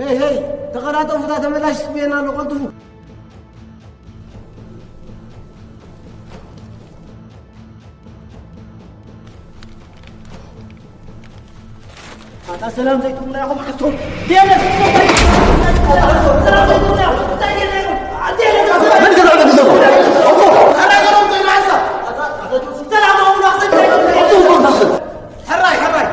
ሄይ ሄይ፣ ተቐላጠፉ፣ እታ ተመላሽ ትስበየና ኣሎ፣ ቀልጥፉ። ኣታ ሰላም ዘይትብሉና ኢኹም፣ ሓቶም። ዴለስ! ሰላም ዘይትብሉና ኢኹም። እንታይ ጌርና ኢኹም? ዴለስ! መን ገዛ ገዛ? ኣቦ! ተናገሮም ዘይናሳ። ሰላም ኣቡና ክሰግድ ኣይትብሉ። ኣቦ! ሕራይ፣ ሕራይ።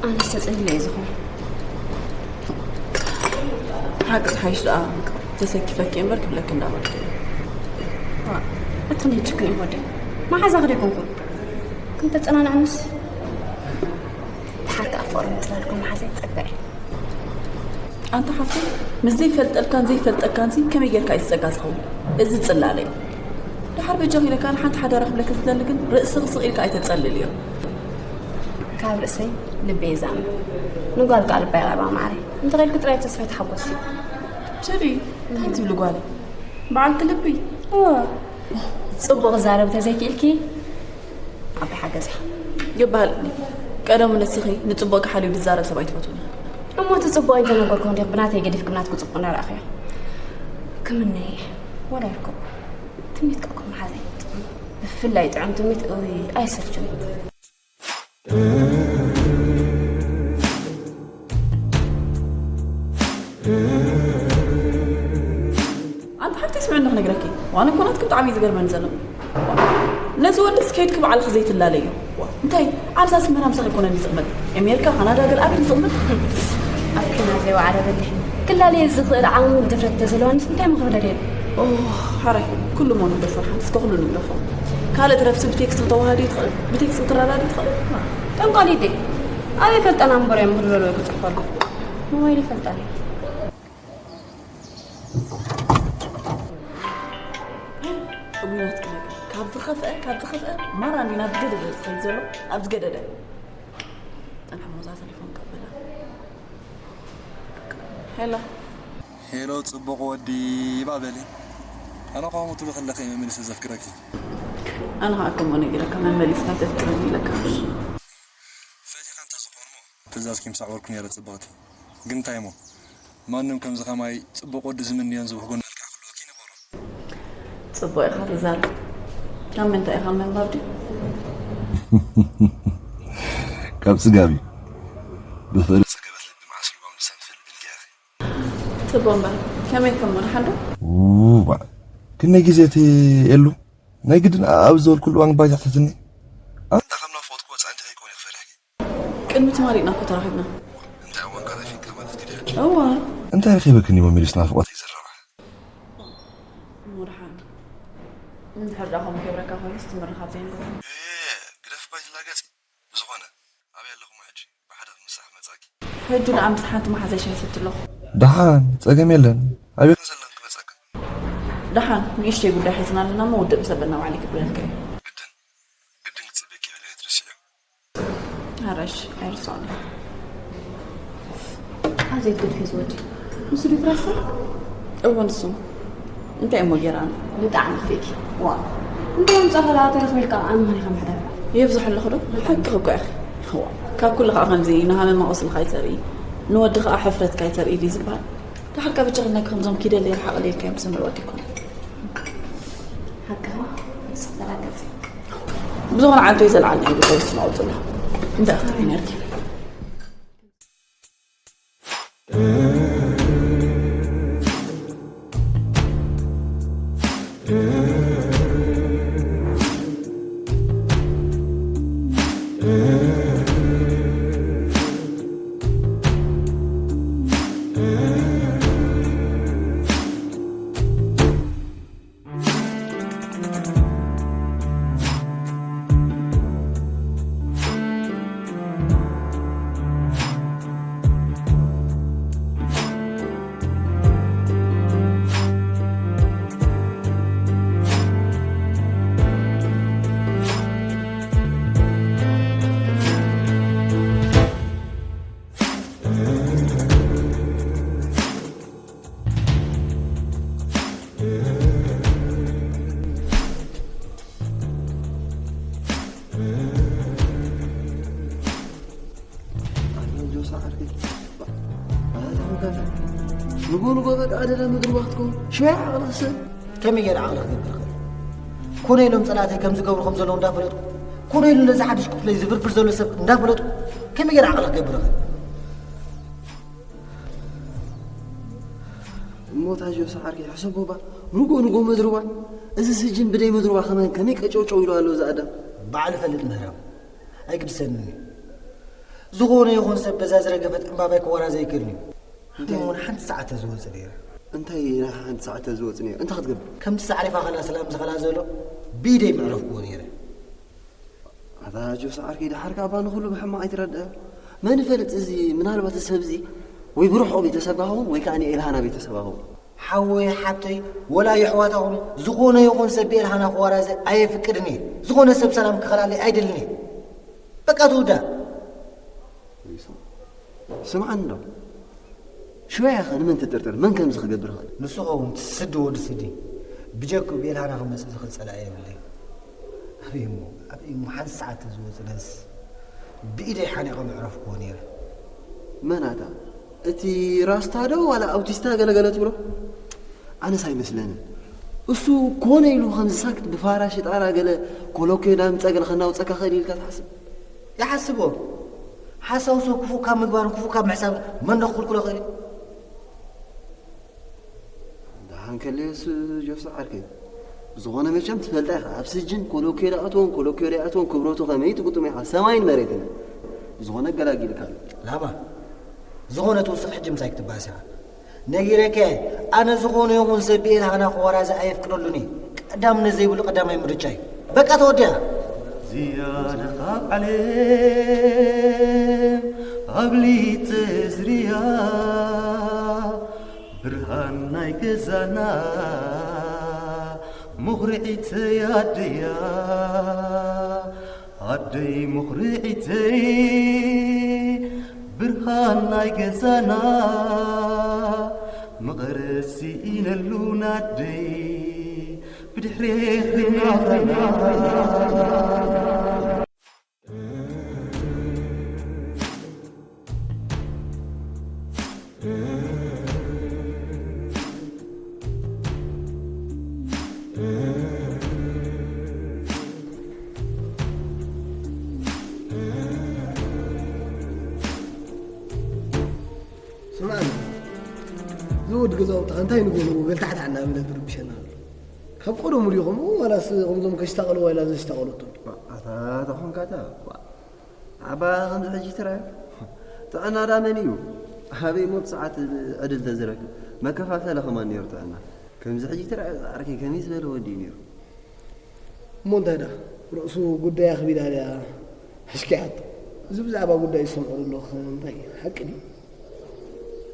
ኣነስ ተጸሊለ እየ ዝኾን። ሓቂ ዝሓይሽ ደኣ ተሰኪፈኪ እምበር ክብለኪ እንዳበልኩ እየ። ዋ፣ እቲ ናይ ችግር እዩ ወደይ። መሓዛኺ ዶ ኣይኮንኩን? ክንተጸናንዕንስ? ደሓር ከኣ ፍቕሪ ምጽላልኩም መሓዛይ ጸጋ እዩ። ኣንታ ሓፍተይ፣ ምስ ዘይፈልጠልካን ዘይፈልጠካን ሲ ከመይ ጌርካ እዩ ዝጸጋ ዝኸውን? እዚ ጽላለ እዩ። ደሓር በጃኺ ኢለካ ንሓንቲ ሓዳር ክብለኪ ዝደሊ ግን ርእስኺ ስቕ ኢልካ ኣይተጸልልዮ። ካብ ርእሰይ ልበይ ይዛም። ንጓል ከኣ ልባ ይቐርባ ማዓረይ። እንተኺልኪ ጥራይ ተስፋ ይተሓጎስ። ትሪ፣ እንታይ ትብሊ ጓል? በዓልቲ ልቢ። እወ። ጽቡቕ ክዛረብ ተዘይክኢልኪ፣ ኣቦይ ሓገዛ። ይበሃል። ቀደሙ ንስኺ ንጽቡቕ ሓልዩ ዝዛረብ ሰብ ኣይትፈትውን። እሞ እቲ ጽቡቕ እንተነገርኩ እንዲኹም ብናተይ ገዲፍኩም ናትኩ ጽቡቕ እናረኣኽዮ። ክምነ እየ። ወላ ይርከቦ። ትምኒት ከኣ እኮ መሓዘ እዩ። ብፍላይ ጥዑም ትምኒት፣ እውይ፣ ኣይሰልችውን። ኣንቲ ሓፍተይ ስምዕኒ ክነግረኪ፣ ዋነ እኮ ናትኪ ብጣዕሚ እዩ ዝገርመኒ ዘሎ። ነዚ ወድስ ከይድኪ ባዕልኺ ዘይትላለዮ። ዋ፣ እንታይ ኣብዛ ኣስመራ ምሳኺ ኣይኮነን ዝቕመጥ? ኣሜሪካ፣ ካናዳ፣ ገለ ኣበይ ዝቕመጥ? ኣብ ኲናት ዘይወዓለ በሊሕ። ክላለየ ዝኽእል ዓቕምን ድፍረት እንተዘለዋንስ እንታይ ምኽብለል እየ? ኦ፣ ሓራይ፣ ኩሉ እሞ ንግደፎ፣ ሓንቲ እስከ ኩሉ ንግደፎ። ካልእ ትረፍሲ ብቴክስት ክተዋሃዲ ትኽእል፣ ብቴክስት ክትረዳዲ ትኽእል። ጠንቋሊ ደይ ኣበይ ፈልጠና እምበር እዮም ክልበሎ ክጽሕፈሉ። ሞባይል ይፈልጠኒ። እሙናት ክነግር ካብ ዝኸፍአ፣ ካብ ዝኸፍአ ማራ እንዲ ናብ ዝገደደ ዝኸይድ ዘሎ፣ ኣብ ዝገደደ። ጠንሐ ሞዛ ተሌፎን ቀበላ። ሄሎ። ሄሎ፣ ጽቡቕ ወዲ፣ ይባ በሊ። ኣነ ኸኣ ከምኡ ትብሊ ከለኺ መመሊሰ ዘፍቅረኪ። ኣነ ኸኣ ከምኡ ነጊረካ፣ መመሊስካ ተፍቅረኒ ኢለካ። ፈቲኻ እንተ ዝኾንሞ ትእዛዝኪ ምሰዓበርኩ ነይረ ጽብቕቲ። ግን እንታይ እሞ፣ ማንም ከምዚ ኸማይ ጽቡቕ ወዲ ዝምንዮን ዝብህጎን መልክዕ ክህልወኪ ይነበሮ። ጽቡቕ ኢኻ ትዛረብ። ካብ ምንታይ ኢኻ ምንባብ ድዩ? ካብ ጽጋብ እዩ። ብፍቕሪ ጸገበት ልቢ መዓስ ልባም ልሳን ትፈልጥ ኢልኪ ኢኺ። ጽቡቕ እምበር፣ ከመይ ከም ደሓን ዶ? ዋ፣ ክንደይ ግዜ እቲ ኤሉ ናይ ግድን ኣብ ዝበልኩሉ እዋን ባይታ ትሕትኒ። ኣንታ ከም ናፍቖት ክወጽእ እንተ ከይኮነ ክፈርሕኪ። ቅድሚ ትማሊ ኢና እኮ ተራኺብና። እንታይ እዋን ቀረፊካ ማለት ክዲ ሕጂ? እዋ። እንታይ ረኺበክኒ መሚሉስ ናፍቖተይ ዝረባሕ? እሞ ደሓን። እንድሕር ደኣ ከምኡ ገብረካ ኮይኑስ ትምርኻብ ዘይንገብሮ። ኤ፣ ግደፍ ባይ ትላገጺ። ብዝኾነ፣ ኣበይ ኣለኹማ ሕጂ? ብሓደ ክምሳሕ መጻኪ። ሕጂ ደኣ ምስ ሓንቲ መሓዛይ ሻሂ ሰቲ ኣለኹ። ደሓን፣ ጸገም የለን። ኣበይ ከ ዘለኺ ክመጻ? ደሓን ንእሽተይ ጉዳይ ሒዝና ኣለና እሞ ውድእ ምስ ኣበልና ባዕለይ ክብለልካ እየ። ግድን ክትፅበኪ ኢለ ኣይትረስዕዮ። ኣራሽ ኣይርሳዕን። ኣዘይ ትገድፊ ዝወዲ ንሱ ዲፕረስ እወ ንሱ እንታይ እሞ ጌራና? ብጣዕሚ ክፍእኪ ዋ እንታይ ምፃ ከላ ተረኽቢልካ ኣነ መን ኢኻ ምሕዳር የብዝሐ ኣለኹ ዶ? ሓቂ እኮ ኢኺ። እዋ ካብ ኩሉ ከዓ ከምዚ ንሃመማ ቁስልካ ኣይተርኢ ንወዲ ከዓ ሕፍረትካ ኣይተርኢ ድዩ ዝበሃል? ደሓር ካብ ጭኽነኪ ከምዞም ኪደለይ ርሓቕ ኢለካ እዮም ዝምር ወዲኩም። ሓቅኻ ንስኽ ተላገፂ ብዝኾነ ዓንቶ ይዘልዓልና እዩ ብሰብ ስማውፅላ እንታይ ክትርኢ ነርኪ? ንጎ ንጎ በቃ ኣደዳ ምድሪ ባክትኮ ሽያ ዓቕሊ ክሰብ ከመይ ገይረ ዓቕሊ ክገብር ይኽእል? ኮነ ኢሎም ጸላእተይ ከም ዝገብሩ ከም ዘለዉ እንዳፈለጥኩ ኮነ ኢሉ ነዚ ሓድሽ ክፍለይ ዝፍርፍር ዘሎ ሰብ እንዳፈለጥኩ ከመይ ገይረ ዓቕሊ ክገብር ይኽእል? እሞ ታጆ ሰዓርከይ ሕሰቦ ባ ንጎ ንጎ ምድርዋ እዚ ስጅን ብደይ ምድርዋ ከመይ ከመይ ቀጨውጨው ኢሉ ኣሎ እዚ ኣዳም ባዕሉ ፈልጥ ምህራም ኣይግድሰንን እዩ ዝኾነ ይኹን ሰብ በዛ ዝረገፈት ዕምባባይ ክወራዘ ኣይክእልን እዩ እንታይ እውን ሓንቲ ሰዓት ተዝወፅ ነይረ እንታይ ሓንቲ ሰዓት ተዝወፅ ነይረ እንታይ ክትገብር ከምቲ ሳዕሪፋ ከላ ሰላም ዝኸላ ዘሎ ብኢደይ ምዕረፍክዎ ነይረ ኣታ ጆስ ዓርከይ ደሓር ካባ ንኹሉ ብሕማቕ ኣይትረድእ መን ይፈልጥ እዚ ምናልባት እዚ ሰብ እዚ ወይ ብርሕቑ ቤተሰብ ኸውን ወይ ከዓ ንኤልሃና ቤተሰብ ኸውን ሓወይ ሓብተይ ወላ የሕዋታ ኹኑ ዝኾነ ይኹን ሰብ ብኤልሃና ክዋራዘ ኣየፍቅድን እየ ዝኾነ ሰብ ሰላም ክኸላለይ ኣይደልን እየ በቃ ትውዳ ስምዓኒ ዶ ሽወያ ኸ ንመን ትጥርጥር መን ከምዚ ክገብር ኸ ንሱ ኸውን ስዲ ወዲ ስዲ ብጀኩ ብኤልሃና ክመፅእ ዝኽእል ፀላኢ የብለይ ኣበይ እሞ ኣበይ እሞ ሓንቲ ሰዓት ተዝወፅነስ ብኢደይ ሓኒቐ ምዕረፍክዎ ነይረ መናታ እቲ ራስታ ዶ ዋላ ኣውቲስታ ገለገለ ትብሎ ኣነስ ኣይመስለንን እሱ ኮነ ኢሉ ከምዚ ሳክት ብፋራ ሽጣራ ገለ ኮሎኬ ዳምፀ ገለ ከናውፀካ ኽእል ኢልካ ትሓስብ ይሓስቦ ሓሳው ሰብ ክፉእ ካብ ምግባርን ክፉእ ካብ ምሕሳብ መን ዶ ክኽልክሎ ኽእል እዩ ደሓን ከለዮስ ጆስ ዓርከይ ዝኾነ መቸም ትፈልጣ ኢኻ ኣብ ስጅን ኮሎኬ ዳኣትዎን ኮሎኬ ዳኣትዎን ክብረቱ ከመይ ትግጥሞ ኢኻ ሰማይን መሬትን ዝኾነ ኣገላጊልካ ኣሎ ላባ ዝኾነ ትውስኽ ሕጂ ምሳይ ክትባስ ኢኻ ነጊረከ ኣነ ዝኾነ ይኹን ሰብ ብኤልሃና ክወራዘ ኣየፍቅደሉን እዩ ቀዳምነት ዘይብሉ ቀዳማይ ምርጫ እዩ በቃ ተወዲኣ ዝያዳ ካብ ዓለም ኣብሊፀ ዝርያ ብርሃን ናይ ገዛና መኹርዒተይ ኣደያ ኣደይ መኹርዒተይ ብርሃን ናይ ገዛና መቐረት ስኢነሉ ናደይ ብድሕሬ ክናብረና ስምዓኒ ዝውድ ገዛውትኻ እንታይ ንጎ ንጎ ገልታዕታዕ እናበለ ዝርብሸና ዘሎ ካብ ቀደሙ ድዩ ከምኡ ዋላስ ከምዞም ከሽታቐልዋ ኢላ ዘሽታቐለቶ ኣታ ተኾንካ እታ ኣባ ከምዚ ሕጂ ትርአ ጥዕና ዳ መን እዩ ኣበይ ሞት ሰዓት ዕድል ተዝረክብ መከፋፈለ ከማን ነይሩ ጥዕና ከምዚ ሕጂ ትርአ ዓርከይ ከመይ ዝበለ ወዲ እዩ ነይሩ እሞ እንታይ ደኣ ርእሱ ጉዳይ ኣኽቢዳ ድያ ሕሽኪያቶ እዚ ብዛዕባ ጉዳይ ዝሰምዖ ዘለኹ እንታይ ሓቂ ድዩ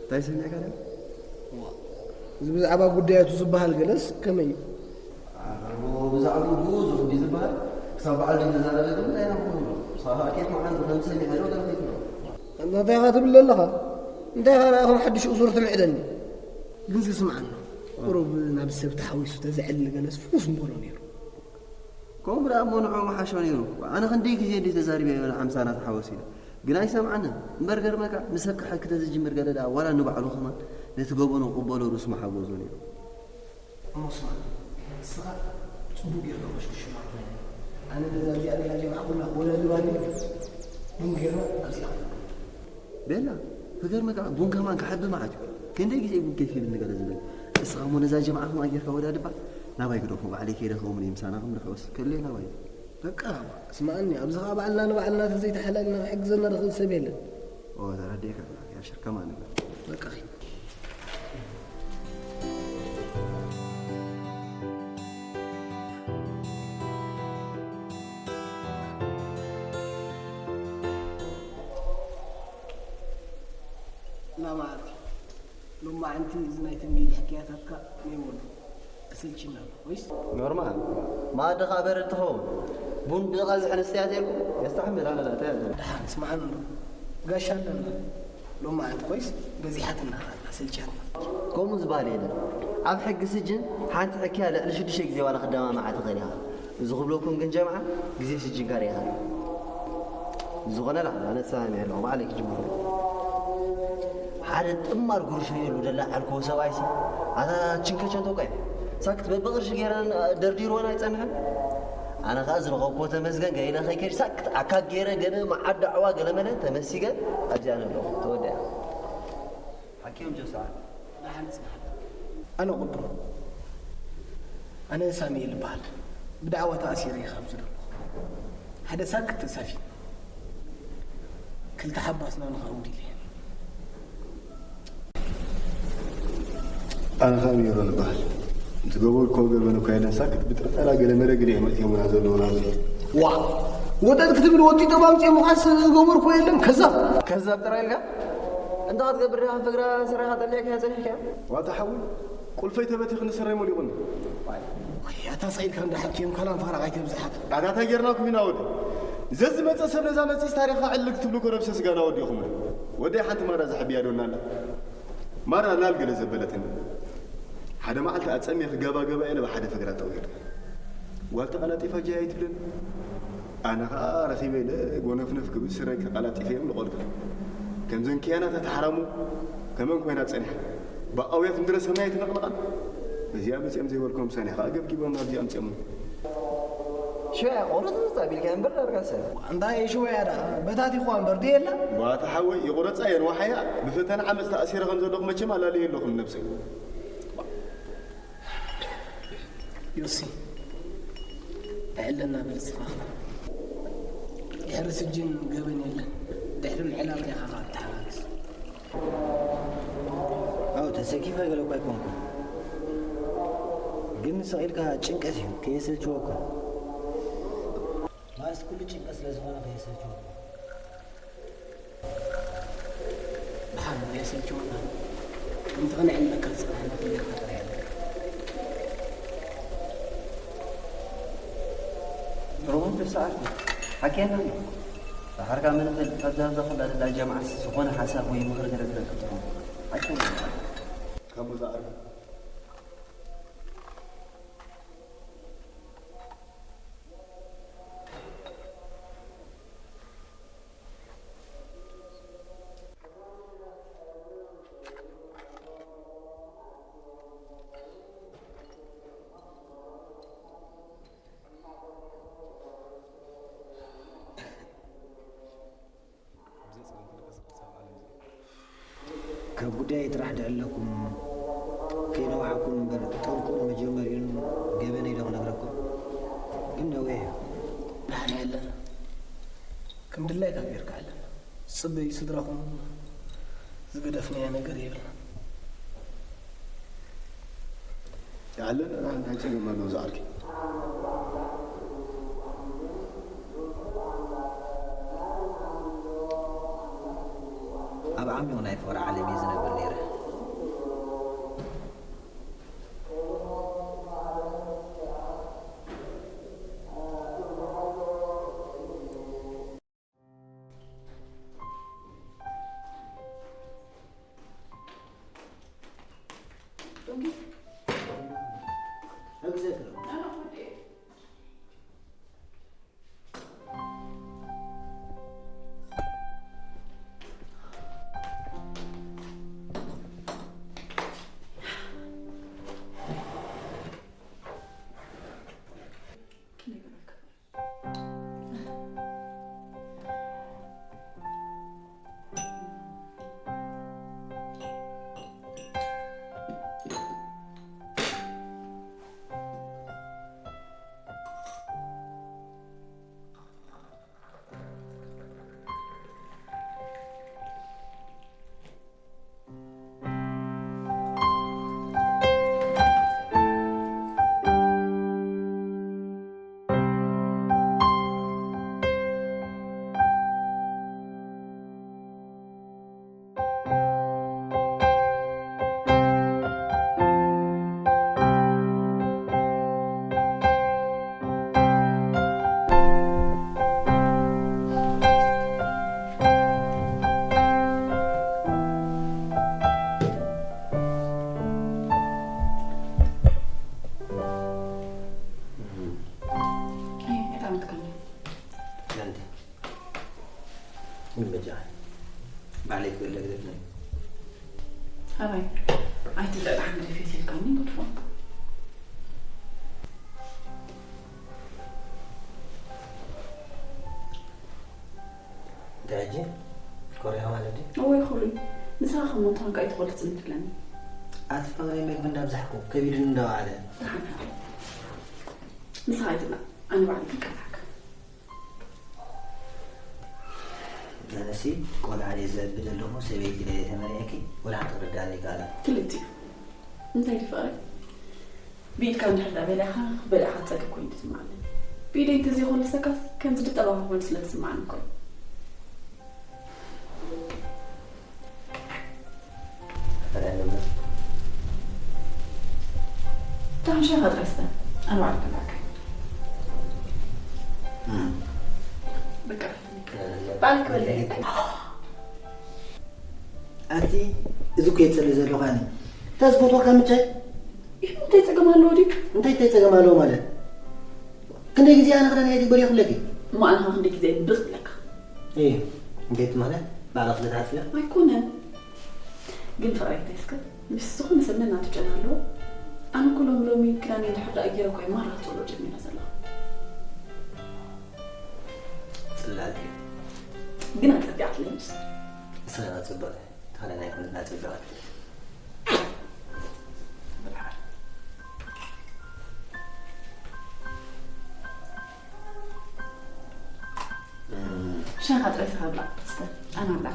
እንታይ ሰሚዕካ ደኣ እዚ ብዛዕባ ጉዳያቱ ዝበሃል ገለስ ከመይ እዩ? ኣቦ ብዛዕባኡ ብዙሕ ድዩ ዝበሃል? ክሳብ በዓል ድዩ ዝዛረበ ግን እንታይ ኢና ንብሎ? ንስኻ ከኣ ኬፍ መዓልቲ ከም ሰሚዐ ዶ ከም ዘይትብሎ? እንታይ ኢኻ ትብል ዘለኻ? እንታይ ኢኻ ንዓኹም ሓድሽ እሱር ትምዕደኒ? ግን ስምዓኒ፣ ቁሩብ ናብ ሰብ ተሓዊሱ ተዘዕልል ገለስ ፍኹስ ምበሎ ነይሩ። ከምኡ ደኣ እሞ ንዕኡ ምሓሾ ነይሩ። ኣነ ክንደይ ግዜ እንድየ ተዛሪበዮ ንዓምሳና ተሓወስ ኢለ። ግን ኣይሰምዓንን። እምበር ገርመካ፣ ንሰብ ክሓኪ ተዝጅምር ገለ ደኣ ዋላ ንባዕሉ ከማን ነቲ ገበኑ ክቕበሎ ርእሱ ምሓጎዞ ነይሩ። እሞ ስማዕ፣ ንስኻ ጽቡቕ ጌርካ ኮሽኩሽና። ኣነ ነዛ እዚኣ ሌላ ጀምዓ ኩላ ክወዳድባ ድዩ? ቡን ጌርና ኣብዚኣ። ቤላ፣ ክገርመካ ቡን ከማን ክሓቢ መዓት እዩ። ክንደይ ግዜ ቡን ኬፍ ይብልኒ ገለ ዝብል። እስኻ እሞ ነዛ ጀምዓ ከምኣ ጌርካ ወዳድባ፣ ናባይ ግደፎ፣ ባዕለይ ከይደ ከምኡ ምሳና ክንርሕወስ፣ ከልዮ ናባይ። በቃ፣ ስምዓኒ፣ ኣብዚ ኸኣ ባዕልና ንባዕልና ተዘይተሓላሊና ክሕግዘና ዝኽእል ሰብ የለን። ኦ፣ ተረዲእካ ኣለኻ፣ ኣብሽር፣ ከማን ንብላ። በቃ፣ ኺድ። ና መዓልቲ፣ ሎማዓንቲ እዚ ናይ ትምኒት ሕክያታትካ ነይወሉ። ኣሰልችና ኣሎ፣ ወይስ? ኖርማል። መኣዲ ኸኣ በረድ ትኸውን። ቡን ብዝቐዝሐ ንስተያ ተልኩም የስተሕምል፣ ኣነ ላ፣ እንታይ ኣለ? ደሓን፣ ስምዓኒ ኣሎ። ጋሻ ኣለና። ሎማዓንቲ ኮይስ በዚሓትና፣ ኣሰልችያትና። ከምኡ ዝበሃል የለን። ኣብ ሕጊ ስጅን ሓንቲ ሕክያ ልዕሊ ሽዱሽተ ግዜ ዋላ ክደማምዓ ትኽእል ኢኻ። እዚ ክብለኩም ግን ጀምዓ፣ ግዜ ስጅንካ ርኢኻ። ዝኾነ ላ፣ ኣነ ተሰማሚዐ ኣለኹ፣ ባዕለይ ክጅምሮ። ሓደ ጥማር ጉርሽ ርእየሉ ደላ ዓልኮ ሰብኣይሲ፣ ኣታ ችንከቸንቶ እኳ እዩ። ሳክት በብቕርሺ ገይረን ደርዲርወን ኣይጸንሐን። ኣነ ኸኣ ዝረኸብክዎ ተመስገን ገለ ኢለ ከይከድ ሳክት ኣካክ ገይረ ገለ መዓዳዕዋ ገለ መለ ተመሲገ ኣብዚኣ ኣለኹ። ተወዲኣ። ሓኪም ጆስዓ። ደሓን ጽናሕ። ኣነ ቁዱም። ኣነ ሳሙኤል እበሃል። ብዳዕዋ ተኣሲረ እየ ካብዚ ዘለኹ። ሓደ ሳክት ተሳፊ። ክልተ ሓባስና ንኸውድ ኢለ። ኣነ ኸኣ ሚሮን እበሃል። ዝገበርክዎ ገበን እኳ የለን ሳክት ብጥርጠራ ገለ መለ ግን እዮም መጺኦምና ዘለዉ ናብዚ። ዋ! ወጠጥ ክትብል ወጢጦም ኣምጺኦምኻስ ዝገበርክዎ የለን ከዛብ። ከዛብ ጥራይ ኢልካ? እንታይ ክትገብር ዲኻ? ፍግራ ስራኻ ጠሊዕካዮ ጸኒሕካዮ? ዋታ ሓዊ፣ ቁልፈይ ተበቲኽኒ ስረይ መሊቑኒ። ዋይ፣ ኣታ ስቕ ኢልካ እንዳ ሓኪም ካላን ፋራ ኣይተብዝሓት። ኣታ እንታይ ጌርናኩም ኢና ወዲ? ዘዝመጸ ሰብ ነዛ መጺስ ታሪኽካ ዕልግ ትብሉ ኮረብሰ ስጋና ወዲኹምና። ወደይ ሓንቲ ማራ ዝሕብያ ዶና ኣላ። ማራ ላል ገለ ዘበለትኒ። ሓደ መዓልቲ ኣጸምየ ክገባ ገባ ኢለ ብሓደ ፍግራ ጠዊረ። ጓል ተቐላጢፋ ጃያ ኣይትብለኒ። ኣነ ኸኣ ረኺበ ኢለ ጎነፍነፍ ክብል ስረይ ከቐላጢፈ እዮም ልቖልኩ። ከምዘን ክያናት ኣትሓራሙ ከመን ኮይና ጸኒሓ። ብኣውያት ምድረ ሰማይ ኣይትነቕንቓን። እዚኣ መጺኦም ዘይበልኮም ሳኒ ኸኣ ገብጊቦም ናብዚ ኣምጺኦምኒ። ሽያ ቁርጽ ኣቢልካ እምበር ዳርጋ ሰብ። እንታይ ሽወያ ደኣ? በታቲኹዋ እምበር ድየላ? ዋታ ሓወይ፣ ይቑረጻ እየን ዋሓያ። ብፈተና ዓመጽ ተኣሲረ ከም ዘለኹ መቸም ኣላለየ ኣለኹ ንነብሰይ። ዮሲ፣ ኣዕለና በል እስኻ። ድሕሪ ስጅን ገበን የለን። ድሕሪ ምዕላልካ ኢኻ ኸኣ ትተሓጋገዝ። ኣው፣ ተሰኪፈ ገለ እኳ ኣይኮንኩን። ግን ስቕ ኢልካ ጭንቀት እዩ፣ ከየሰልችወኩም። ማለት ኩሉ ጭንቀት ስለ ዝኾነ ከየሰልችወኩም። ደሓን፣ ከየሰልችወና። ከምቲ ከነዕልለካ ዝጸናሕና ኩሉ ኢኻ ጥራይ ኣለ። ሮቦት ተሰዓርኩ። ሓቅያ እንድዩ። ባሕርካ ምን እንተ ልትፈዛ ዘኽላ ደላ ጀምዓስ ዝኾነ ሓሳብ ወይ ምኽሪ ገለ ትረክብ ትኾን። ሓቅያ እንድዩ። ካብ መዛዕርካ ካብ ጉዳይ ጥራሕ ድዕለኩም ከይነዋሕኩም እምበር፣ ጠንቁን መጀመሪኡን ገበነይ ዶ ክነግረኩም? ግን ነዊሕ እዩ። ደሓን ኣለና። ከም ድላይካ ጌርካ ኣለና። ጽበዩ ስድራኹም ዝገደፍናዮ ነገር የብልናን። ይዓለን፣ እንታይ ጸገም ኣለዎ ዝዓርከይ? ኣብ ዓሚቕ ናይ ፍቕሪ ዓለም እየ ዝነብር ነይረ። ኣብ ግዜ ክረም። ኣይ፣ እንታይ ምትካል? ለንተ። ይበጃ። ባዕለይ ክብል ለግደፍኒ። ኣባይ፣ ኣይትብለዕ፣ ብሓንግደፍ ኢልካኒ፣ መጥፎ። እንታይ ሕጂ? ኮሪያ ማለት ድዩ? እወ፣ ይኹሪ። ንስኻ ከም ምዃንካ ኣይትኾልትን ትብለኒ። ኣቲ ፍቕረይ መግቢ እንዳብዛሕኩ፣ ከቢድኒ እንዳወዓለ። ደሓን። ንስኻ ኣይትብላዕ፣ ኣነ ባዕለይ ክቀልዓካ። ኣነሲ ቆልዓ ድየ ዘዕቢ ዘለኹ፣ ሰበይቲ ድየ ተመርዕየኪ፣ ወላ ሓንቲ ክርድኣኒ ኣይከኣለን። ክልቲኡ። እንታይ ድዩ ፍቕረይ? ብኢድካ እንድሕር ደኣ በሊዕኻ፣ ክበልዕኻ ዝጸግብ ኮይኑ ዝስምዓኒ። ብኢደይ እንተዘይኾልሰካስ፣ ከምዚ ድጠባኻ ኮይኑ ስለ ዝስምዓኒ እኮ እዩ። ፈሪሃ ነበር። ደሓን ሻሂኻ ጥራይ ስተ፣ ኣነ ባዕለይ ክብለካ። እም። በቃ፣ ባዕለይ ክበልዕ። ኣቲ፣ እዚ እኮ የጸሊ ዘለኹ ኣነ። እንታይ ዝፈትወካ ምቻይ? ይህ እንታይ ጸገም ኣለዎ ድዩ? እንታይ፣ እንታይ ጸገም ኣለዎ ማለት? ክንደይ ግዜ ኣነ ክዳን ኣይትግበር ይኽለኪ? እሞ ኣነ ኸ ክንደይ ግዜ ብኽ ኣለካ? እየ፣ እንዴት ማለት? ባዕላ ስለ ትሓጽብያ? ኣይኮነን። ግን ፍቕረይ እንታይ እስከ? ምስ ዝኾነ ሰብ ነናቱ ጨና ኣለዎ። ኣነ እኮ ሎሚ ሎሚ ክዳን እንድሕር ደኣ ገይረ እኮ እየ ማራ ክጽሎ ጀሚረ ዘለኹ። ጽላል እዩ። ግን ኣጸቢቓትለይ ምስ? ንስኻ ጽቡቕ። ተኸደን ኣይኮነት ናጽብቐት። ሻኻ ጥራይ ስኻ ብላ ስተ። ኣና ብላ።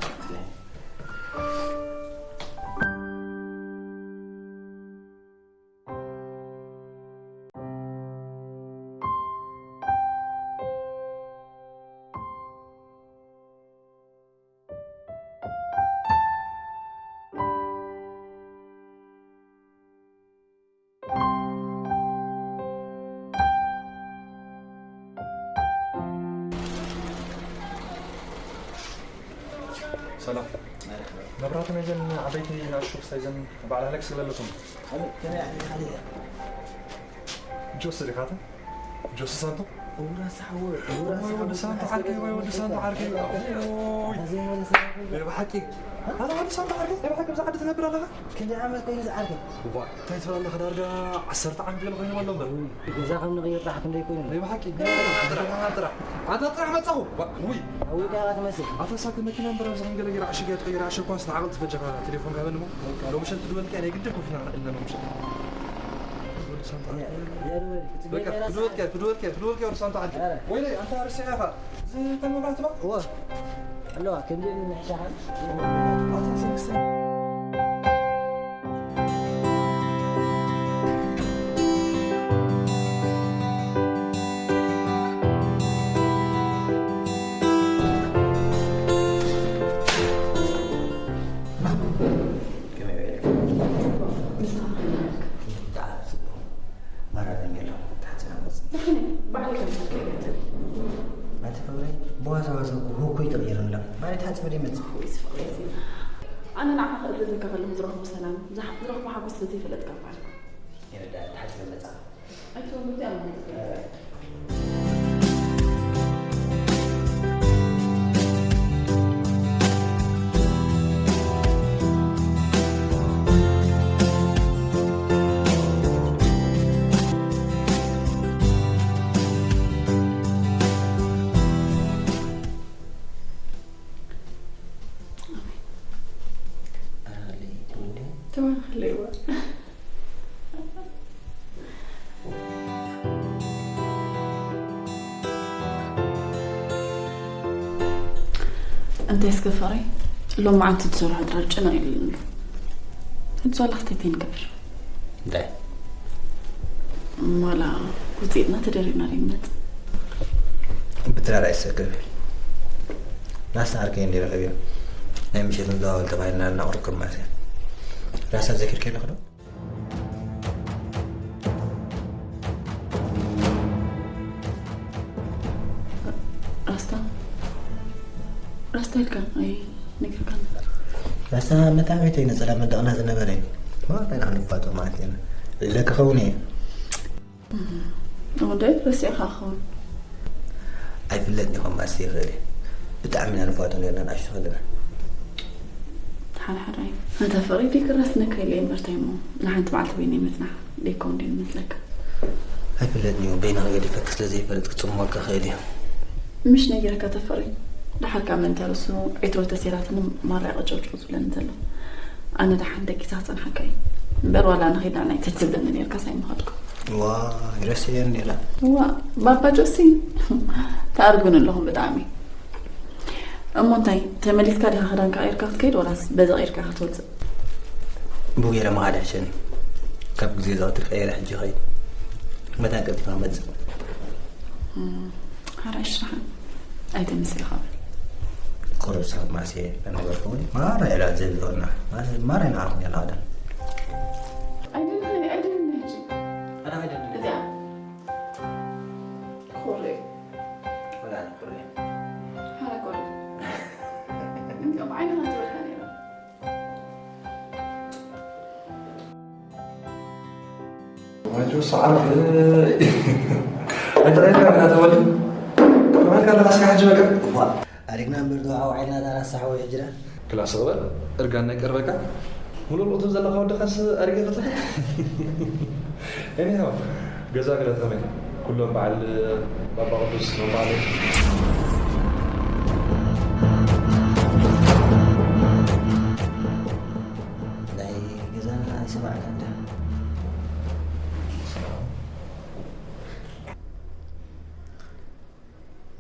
ሰላም። መብራህቶም እየን ዓበይቲ ንኣሽቱ ክስታይ ዘን በዓል ሃለክስ ዝለለቶም። ጆስ ዲኻተ? ጆሲ ሳንቶ? እውራስ ሓወ፣ እውራስ ወይ ወዲ ሓወ፣ ሳንቶ ሓወ፣ ዓርከይ፣ ወይ ወዲ ሳንቶ ዓርከይ። ሓወ፣ ኦይ። ሓዘን ወዲ ሳንቶ። ናይ ብሓቂ። ኣታ ወዲ ሳንቶ ዓርከይ፣ ናይ ብሓቂ ብዛ ዓዲ ትነብር ኣለኻ? ክንደይ ዓመት ኮይኑ ዝዓርከይ? እዋ፣ እንታይ ትብል ኣለኻ? ዳርጋ ዓሰርተ ዓመት ገለ ኮይኑ ኣሎ እምበር። እይ፣ ገዛ ከም ንቕይር ጥራሕ ክንደይ ኮይኑ? ናይ ብሓቂ። ኣታ ጥራሕ፣ ኣታ ጥራሕ መጻኹ። ዋ፣ ውይ። ኣውይ፣ ዳኣ ትመስል። ኣታ ሳክ መኪና እምበር ኣብዚ ከም ገለ ገይራ ዓሽግ እያ ትቕይር፣ ዓሽግ እኳ ስተዓቕል ትፈጀኻ፣ ቴሌፎን ጋበን እሞ። ሎምሸት ክድወልካ ናይ ግድን ኮፊና ንዕለ ሎምሸት። ወዲ ሳንታ። ያ፣ ያ፣ ያ፣ በቃ፣ ክድወልካ፣ ክድወልካ፣ ክድወልካ፣ ወዲ ሳንታ ዓዲ። ኧረ። ወይለይ፣ ኣንታ ርሲዕኻ። እዚ ተመብራት ባ? እወ። ኣለዋ፣ ከምዚ ምሕሻኻ። ኣታ ሰለስተ። ከመይ ውዒልኪ? ንስኻ ከመይ ውዒልካ? ብጣዕሚ ጽቡቕ። ማራ ደንገሎ፣ ተሓጺና መጽእ። ንሕና ባዕልካ ትፈልጥ። ኣቲ ፍቕረይ፣ ብዋዛ ዋዛ እኮ ህኩይ ተቐይሩ ኣሎ። ማለት ሓጺቡ ደይመጽእ። እኹይ፣ እዚ ፍቕሪ እዚ። ኣነ ንዓኻ ክእዘዘካ ከለኹ ዝረኽቦ ሰላም፣ ዝረኽቦ ሓጎስ ስለ ዘይፈለጥካ እኳ ኢኻ። ይርዳእ፣ ተሓሲበ መጻኻ። ኣይትወንዱ እዚኣ ማለት እዩ። ተባረኽለይዋ። እንታይ እስከ ፍቕረይ፣ ሎም መዓልቲ ትሰርሖ ድራር ጭንቕ ኢሉኒ ኣሎ። ሕጂ ዋላ ክልቴና ንገብር። እንታይ? ዋላ ውፅኢትና ተደሪብና ዶ ይመፅእ? ብድራር ኣይሰክርን። ራስታ ዓርከይ እንዲ ረኸብዮ። ናይ ምሸት ንዘዋወል ተባሂልና እናቕረብኩም ማለት እያ። ራስታ ዘኪርኪ ኣለኹ ዶ? ራስታ? ራስታ ኢልካ ኣይነገርካን። ራስታ መታዕቢተይ ነጸላ መንደቕና ዝነበረ እዩ። ዋላ ኢና ክንፋቶ ማለት ኢና። ኢለ ክኸውን እየ። እም፣ ወደይ ረሲዕካ ክኸውን። ኣይፍለጥን ይኾን ማሲ ይኽእል እዩ። ብጣዕሚ ኢና ንፋቶ ነርና ንኣሽቱ ከለና። ሓድሓዳይ። ኣንታ ፍቕሪ ደይ ክረስነካ ኢለ እየ እምበር እንታይ እሞ ንሓንቲ መዓልቲ በይነይ ምጽናሕ ደይከውን ድዩ ዝመስለካ? ኣይፍለጥን እዩ። በይንኻ ገዲፈኪ ስለ ዘይፈልጥ ክጽመወልካ ክእል እዩ። ምሽ ነጊረካ ተፈሪ። ደሓር ካብ መን ተርሱ ዒትሮ ተሴራትኒ ማራ ይቕጨውጭው ዝብለኒ ዘሎ። ኣነ ደሓን ደቂሳ ክጸንሓካ እዩ። እምበር ዋላ ንኸይድ ንዓይ ትትብለኒ ኔርካስ ኣይምኸድኩ። ዋይ ረሲዐ ነይረ። ዋ ባባ ጆሲ ተኣርጉን ኣለኹም ብጣዕሚ። እሞ እንታይ ተመሊስካ ዲኻ ክዳንካ ቀይርካ ክትከይድ ወላስ በዚ ቀይርካ ክትወፅእ? ብኡ ገይረ ምኻድ ይሕሸኒ። ካብ ግዜ ዘቐትል ቀይረ ሕጂ ይኸይድ። መታን ቀልጢፈ ክመፅእ። እም፣ ሓራይ ሽራሕን ኣይተምስል ኻብ ቁሩብ ሰብ ማሴ ከነበርኩ እውን ማራ ኢላ ዘልሎና። ማራ ኢና ኣኹም ያላ ኣደም። ኣይደልን፣ ኣይደልን ሕጂ። ኣነ ኣይደልን። እዚኣ። ኮሬ። ወላ ኣነ ኮሬ። ሓራ ኮሬ። እንዲያውም ዓይንኻ ትበልካ ነይራ። ማጆ ሰዓት ኣይተረካ ተወል ማልካ ለራስካ ሕጂ በቃ። ኣሪግና እምበር ዶ ዓው ዓይና ዳራ ሳሕቦ ሕጅራ። ክላስ ግበር እርጋን ናይ ቀርበካ። ሙሉእ ርእቱ ዘለካ ወድኻስ ኣሪገ ፈትሕ። Anyhow፣ ገዛ ገለ ከመይ? ኩሎም በዓል ባባ ቅዱስ መባሉ። ናይ ገዛና ኣይሰማዕካ እንዳ።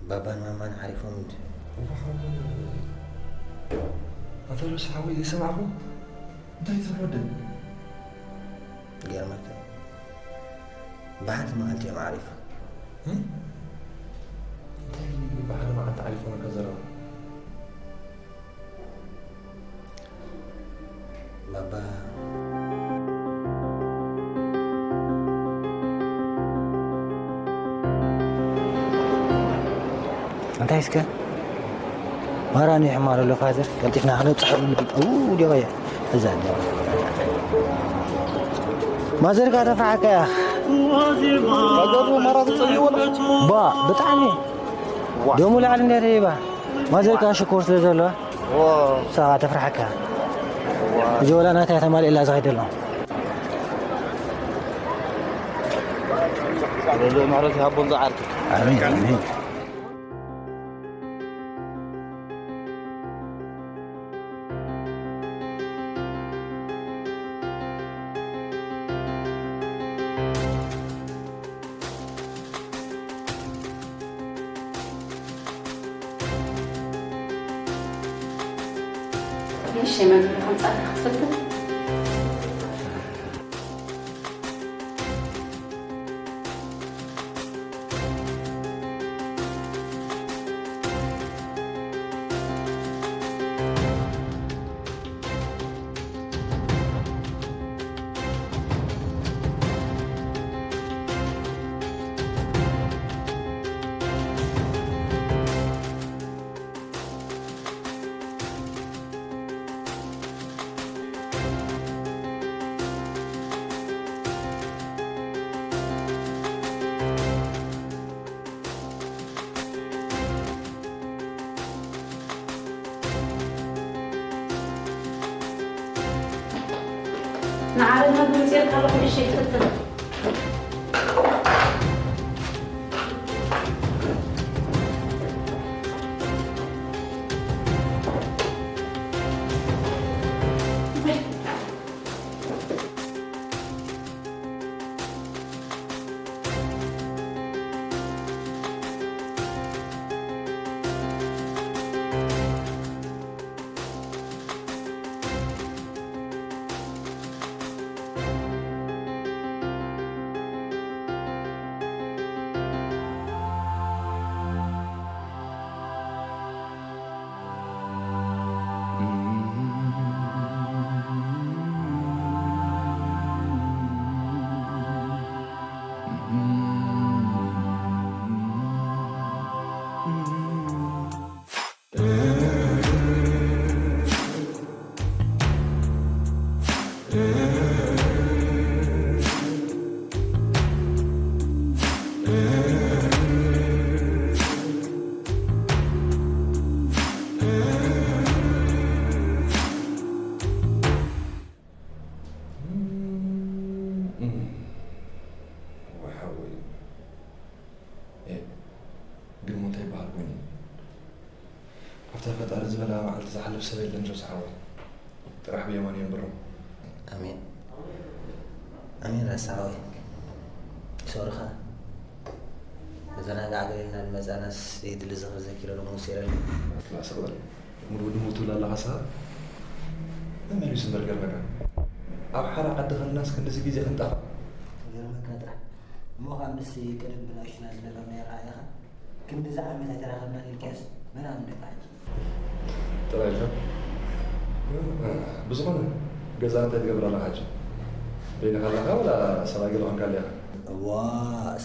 ባባን ማማን ዓሪፎም እንዲ። ኣንታ ሉሲ ሓወይ ዘይሰማዕኹ? እንታይ ትብል ወደይ? ይገርመካ። ብሓንቲ መዓልቲ እዮም ዓሪፎም። እም? እንታይ ብሓንቲ መዓልቲ ዓሪፎም ኢልካ ዘረባ? ባባ። እንታይ እስከ? ማራ ንሕማር ኣሎ ፋዘር፣ ቀልጢፍና ክንብጽሕ እው ዲቐየ። እዛ ዲቐየ። ማዘርካ ተፍራሕካ እያ። ማዘሩ ማራ ትጸልእዎ ዶ? ባ፣ ብጣዕሚ። ዋ። ደሙ ላዕሊ እንድያ ደይባ። ማዘርካ ሽኮር ስለ ዘለዋ። ዋ። ሳባ ተፍራሕካ። ዋ። እዚ ወላ ናታ ተማልእላ ዝኸይድ ኣሎ። ሎሎ ምሕረት ይሃቦም ዝዓርኩ። ኣሜን፣ ኣሜን። እሺ፣ መግቢ ከምጻእካ ክትፈትሕ? ዓረና ብምፅኦ ካብ ኩዕሾ ይትፈትን። ወሓወይ ግን ሞት ኣይበሃል ኮይኑ ኣብታ ፈጣሪ ዝበላ መዓልቲ ዝሓልፍ ሰብ የለን ጆስ ሓወይ። ጥራሕ ብየማን የንብሮ። ኣሜን። ኣሜን ረሳወይ። ሶርኻ መዘናጋዕ ገለና ንመጻናስ ዘይድሊ ዝኽሪ ዘኪረ ሎምስ የለን። ክላስ ኽበል ሙሉ ድሙ ትብል ኣለኻ ሰ መመሊሱ እምበር ገርመካ ኣብ ሓራ ዓዲ ኸልናስ ክንድዚ ግዜ ክንጠፋ ገርመካ ጥራሕ እሞ ኸዓ ምስ ቅድም ብናሽና ዝነበርና ይረኣየኻ ክንድዚ ዓመት ኣይተራኸብናን ኢልካስ መን ኣምነካ ሕጂ ጥራይ ኢልካ ብዝኾነ ገዛ እንታይ ትገብር ኣለኻ ሕጂ በይንኻ ኣለኻ ወላ ሰብኣይ ገለ ኾንካ ኣለኻ እዋ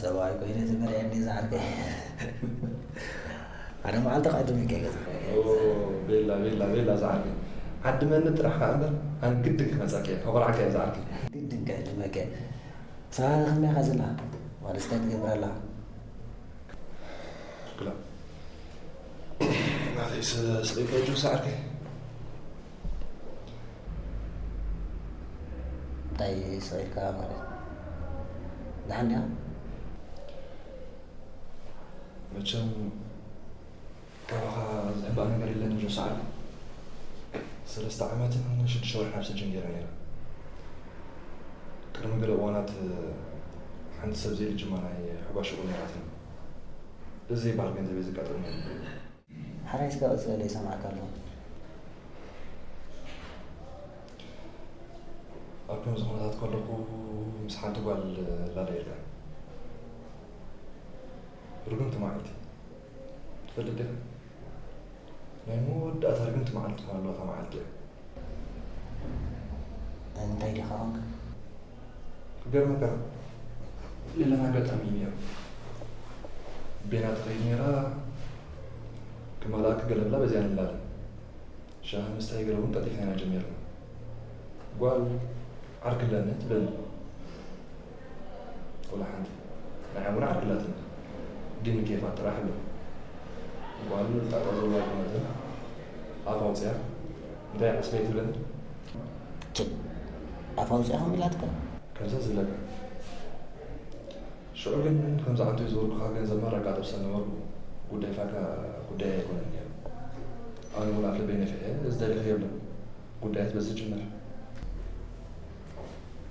ሰብኣይ ኮይነ ትመርዐኒ ዝዓርከይ ሓደ መዓልቲ ክዕድም ኢልካ ገዛ ቤላ ቤላ ቤላ ዝዓርከይ ዓድመኒ ጥራሕ ከዓ እምበር ኣን ግድን ክመፀካ እየ ከኾርዓካ እየ ዝዓርከይ ግድን ክዕድመካ እየ ሳራ ከመይ ኢኻ ዘላ ዋልስ እንታይ ትገብር ኣለኻ ክላ ናተይ ስለ ስለ ከጁ ሳዕርከይ እንታይ ስቕ ኢልካ ማለት ደሓን ድያ መቸም ካባኻ ዝሕባእ ነገር የለን ጆ ሳዕርከይ ሰለስተ ዓመትን ሽዱሽተ ወርሒ ኣብ ስጅን ገይረ ነይረ ቅድሚ ገለ እዋናት ሓንቲ ሰብ ዘይልጅማ ናይ ሕጓ ሽቑ ነይራትኒ እዚ ይበሃል ገንዘብ እየ ዘጋጠመኒ ሓራይ እስከ ቅፅል ይሰማዕካ ኣለኹ ኣብ ከምዚ ኩነታት ከለኹ ምስ ሓንቲ ጓል ላለ ኢልካ ርግምቲ ማዓልቲ ትፈልጥ ዲኻ ናይ መወዳእታ ርግምቲ ማዓልቲ ትኾነሉ እታ ማዓልቲ እያ እንታይ ዲኻ ኾንካ ክገርመካ ሌላ ኣጋጣሚ እዩ ነይሩ ቤና ትኸይድ ነይራ ክማልኣኪ ገለ ብላ በዚኣ ንላለ ሻሂ ምስታይ ገለ እውን ቀልጢፍና ኢና ጀሚርና ጓል ዓርኪ ኣለኒ ትብለኒ ወላ ሓንቲ ንዓይ እውን ዓርኪ ኣላትኒ ግን ኬፋ ጥራሕ ኣሎ ጓል ጣጣ ዘለዋ ኣይኮነትን ኣፍ ኣውፅያ እንታይ ዓስበይ ትብለኒ ኣፍ ኣውፅያ ከም ኢላትካ ከምዛ ዝብለካ ሽዑ ግን ከምዚ ዓንቱ ዝወርኩኻ ገንዘብ ማራ ኣጋጥም ስለነበርኩ ጉዳይ ፋካ ጉዳይ ኣይኮነን ነይሩ ኣነ እውን ኣፍ ልበይ ነፊሐ እዚ ደሊኸ የብለን ጉዳያት በዚ ጅምር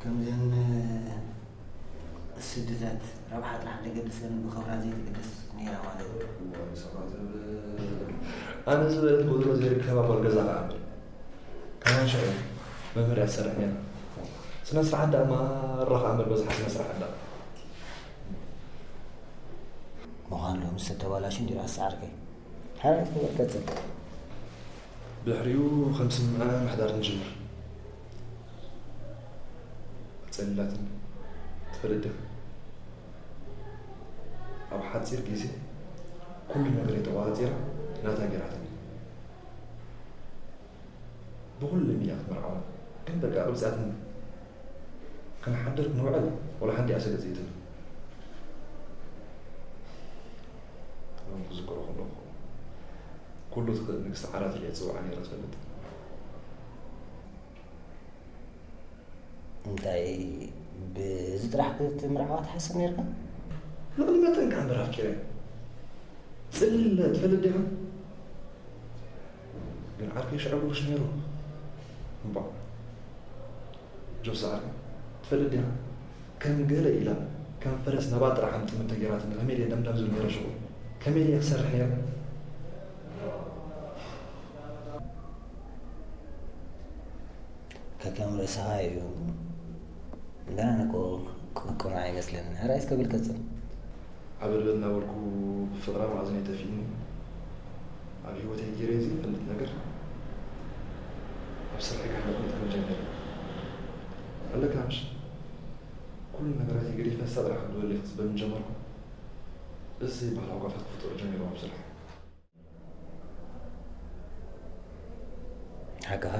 ከምዘን ስድታት ረብሓ ጥራሕ ደገድሰን ብኽብራ ዘይትግደስ ነይራ ማለት እዩ ኣነ ዝበለት ጎደሎ ዘይርከባ ጓል ገዛ ከዓ እምበር ከማን ሽዑ መምህር እያ ትሰርሕ ነይራ ስነ ስርዓት ደኣ ማራ ከዓ እምበር በዝሓ ስነ ስርዓት ደኣ ምዃን ሎምስ ተተባላሹ እንዲሩ ኣሰዓርከይ ሓራይ ትግበር ቀፅል ድሕሪኡ ከም ስምምዕና ምሕዳር ንጅምር ጸሊላትኒ ትፈልጥ ዲኻ ኣብ ሓጺር ግዜ ኩሉ ነገር ተቆጻጺራ ናታ ጌራትኒ ብኹሉ ሚድያ ክትምርዓወኒ ግን በቃ ኣቕቢጻትኒ ክንሓድር ክንውዕል ወላ ሓንቲ እያ ሰገጽ ዘይትብል ሎም ክዝክሮ ከለኹ ኩሉ ትኽእል ንግስቲ ዓራት ኢለ እየ ዝጽውዓ ነይረ ትፈልጥ እንታይ ብዚ ጥራሕ ክትምርዓዋ ትሓስብ ነርካ? ልዕሊ መጠን ከኣ እምበር ኣፍቂረ። ጽልለ ትፈልጥ ዲኻ? ግን ዓርከይ ሽዑ ብሩሽ ነይሩ። እምቧ። ጆስ ዓርከይ፣ ትፈልጥ ዲኻ? ከም ገለ ኢላ፣ ከም ፈረስ ነባ ጥራሕ ኣምጥምተ ገይራትኒ፣ ከመይ ድየ ደምዳም ዝብል ነይረ ሽዑ? ከመይ ድየ ክሰርሕ ነይረ? ከከም ርእስኻ እዩ። ገና እኮ ቁ-፣ ቁኑዕ ኣይመስለንን። ሕራይ እስከ ብል ቀጽል። ዓበድበድ እናበልኩ ብፍቕራ መኣዝነይ ተፊእኒ። ኣብ ህይወተይ ገይረዮ ዘይፈልጥ ነገር ኣብ ስርሐይ ከሕልፎ ክጀምር። ኣለካ ምሽ? ኩሉ ነገራተይ ገዲፈ ንሳ ጥራሕ ክትህልወለይ ክጽበ ምጀመርኩ። እዚ ዘይበሃል ዓጓፋት ክፍጠሩ ጀሚሮም ኣብ ስርሐይ። ሓቅኻ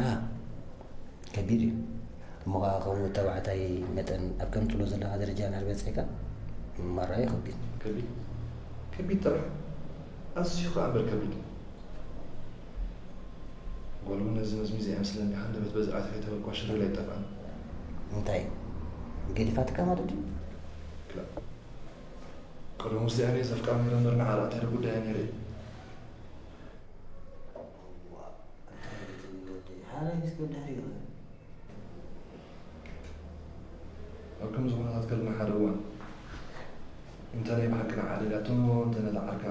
ከቢድ እዩ። እሞ ኸዓ ከምኡ ተባዕታይ መጠን ኣብ ከም ትብሎ ዘለኻ ደረጃ እንድሕር በጺሕካ ማራ እዩ ከቢድ። ከቢድ? ከቢድ ጥራሕ? ኣዝዩ ኸዓ እምበር ከቢድ። ጓል እውን ነዚ መዝሚዝ እያ መስለኒ፣ ሃንደበት በዚ ኣትያ ከይተበልኳ ሽለል ኣይጠፍኣን። እንታይ? ገዲፋትካ ማለት ድዩ? ክላእ። ቅድም ውስጥ ያኔ ዘፍቃ ሜረ መርና ዓራት ያለ ጉዳይ ያኔ ረይ። ኣብ ከምዚ ኩነታት ከለና ሓደ እዋን እንተ ናይ ብሓቂ ንዓደጋቶ እንተ ነታ ዓርካ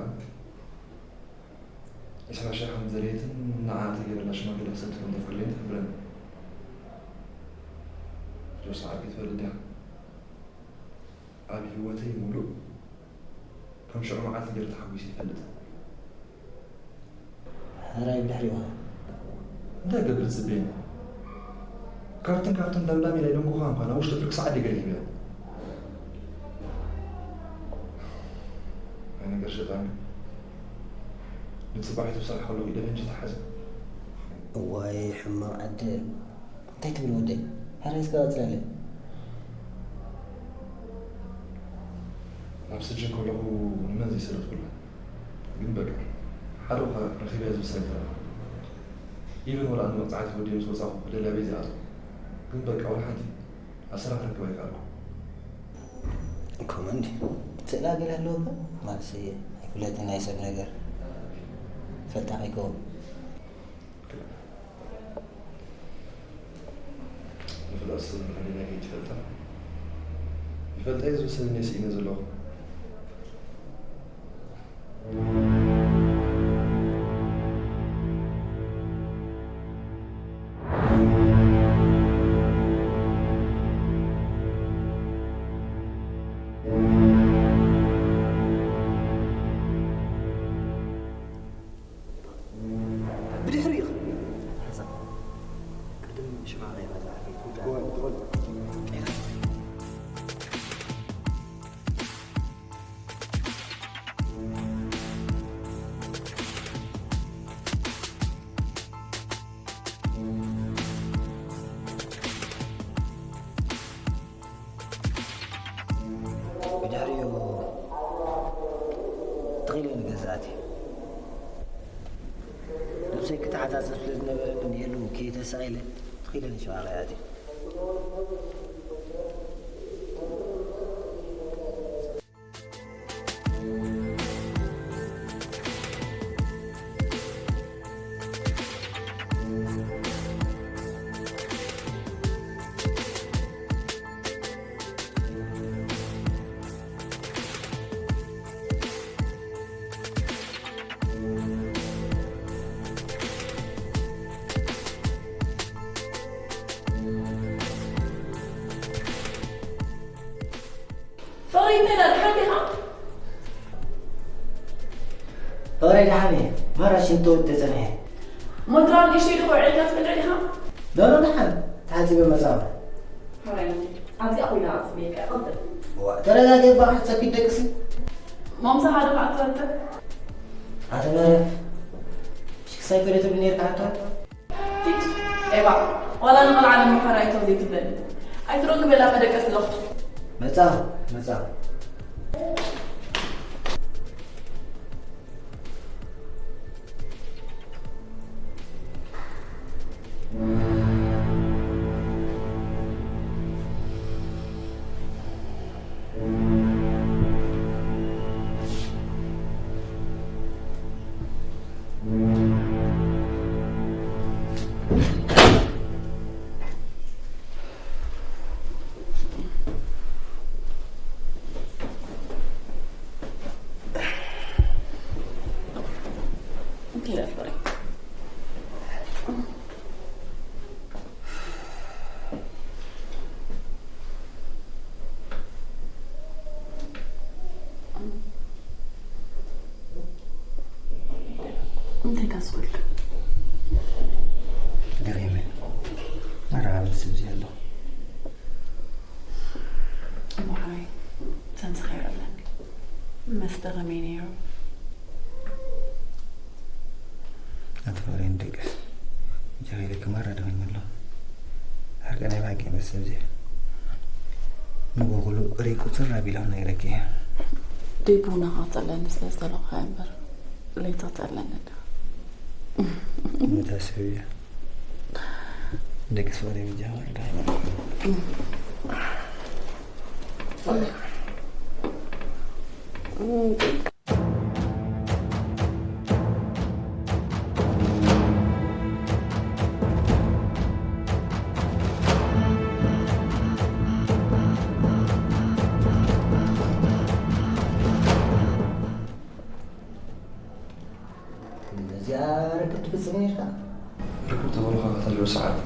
ዕስራ ሺሕ ከም ዘርየትን ንዓ ተገይረላ ሽማግለ ክሰድድ ከም ዘፍቅደን ትሕብረኒ። ጆስ ዓርኪ ትፈልጥ ዲኻ? ኣብ ህይወተይ ምሉእ ከም ሽዑ መዓልቲ ገይረ ተሓጒሰ ይፈልጥ። ሕራይ ብድሕሪኡ እንታይ ገብር ትጽበየኒ? ካብትን ካብትን ደምዳም ኢለ ኣይደንጎኻን እኳ፣ ናብ ውሽጢ ፍርቂ ሰዓት ድየ ገለ ሂበያ። ኣይ ነገር ሸጣን ግን ንጽባሒቱ ክሰርሕ ከለኹ ኢደ ፈንጂ ተሓዘ። እዋይ ሕማቕ ዕድል። እንታይ ትብል ወደይ? ሕራይ እስከ ቀጽለለይ። ኣብ ስጅን ከለኹ ንመን ዘይሰደድኩላ። ግን በቃ፣ ሓደ እኳ ረኺበያ ዝብል ሰብ ኣይተረፈን። ኢቨን ወላ ኣነ መቕጻዕቲ ወዲኤ ምስ ወጻኹ ክደልያ ቤት ዝኣትኹ። ግን በቃ፣ ወላ ሓንቲ ኣሰራ ክረክብ ኣይከኣልኩ። ኮመንድ፣ ስእላ ገለ ኣለወካ? ማለትሲ፣ ኣይፍለጥን ናይ ሰብ ነገር። ፈልጣ ከይከውን። ምፍላጥ ስለ ዝኾነ ናይ ከይትፈልጣ። ይፈልጣ እየ ዝብል ሰብ እየ ስኢነ ዘለኹ። ብድሕሪኡ ኢኻ። ሓሳብ። ቅድም ሽማቕ ናይ መጽሓፈይ። ብድሕሪኡ ትኺለ ንገዛእቲ ነብሰይ ክተሓጻጸብ ስለ ዝነበረ እንድየሉ ከይተሳኢለ ትኺለ ንሸባቕ ኣትየ። ፍቕሪ እንተ ደኣ ደሓን ዲኻ? ፍቕረይ ደሓን እየ። ማራ ሽንቲ ወዲ ተጸኒሐ። ሞትራ ንእሽተይ ዶ ውዒልካ ትፈልጥ ዲኻ? ኖ፣ ኖ፣ ደሓን። ተሓጺበ መጻወ። ሕራይ፣ ኣብዚኣ ኮይና ኣጽብየካ እየ፣ ቀጽል። እዋ፣ ተረጋጊ እባ፣ ክትሰኪ ትደቅሲ። ማምሳ ሓደ ከኣ ትፈልጥ? ኣተ መረፍ፣ ሽክሳይ ከደ ትብሊ ነርካ ሓታ? ቲት፣ ኤባ፣ ዋላ ንቐልዓ ንምምሃር ኣይተው ዘይትብለኒ። ኣይትረግም በላ መደቀሲ ኣለኹ። መጻ፣ መጻ። ይደፍረኝ። እንታይ ዳስወልክ? ገሪመ መርዓ ምስ እዚ ኣሎ። እሞ ሓወይ፣ ሰንስኻ ይበለኒ። መስተ ከመይ ነይሩ? ኣቲ ፍቕረይ ንደቅስ። ጃኺ ኢለ ክማራ ደኺመ ኣለኹ። ሓቂ ናይ ብሓቂ መስተ እዚ። ንጎ ኩሉ ሪቁ ጽር ኣቢሎም ነይረኪ። ደይ ቡና ክቕጸለኒ ስለ ዝደለኹ እምበር፣ ለይቲ ክጸለኒ እንዳ። መታሰብያ። ደቂ ስውኣት ብጃ ወረዳ። ነዚኣ ርክብ ትፍጽም ነርካ? ርክብ ተበልኻ ከተልዮ ሰዓት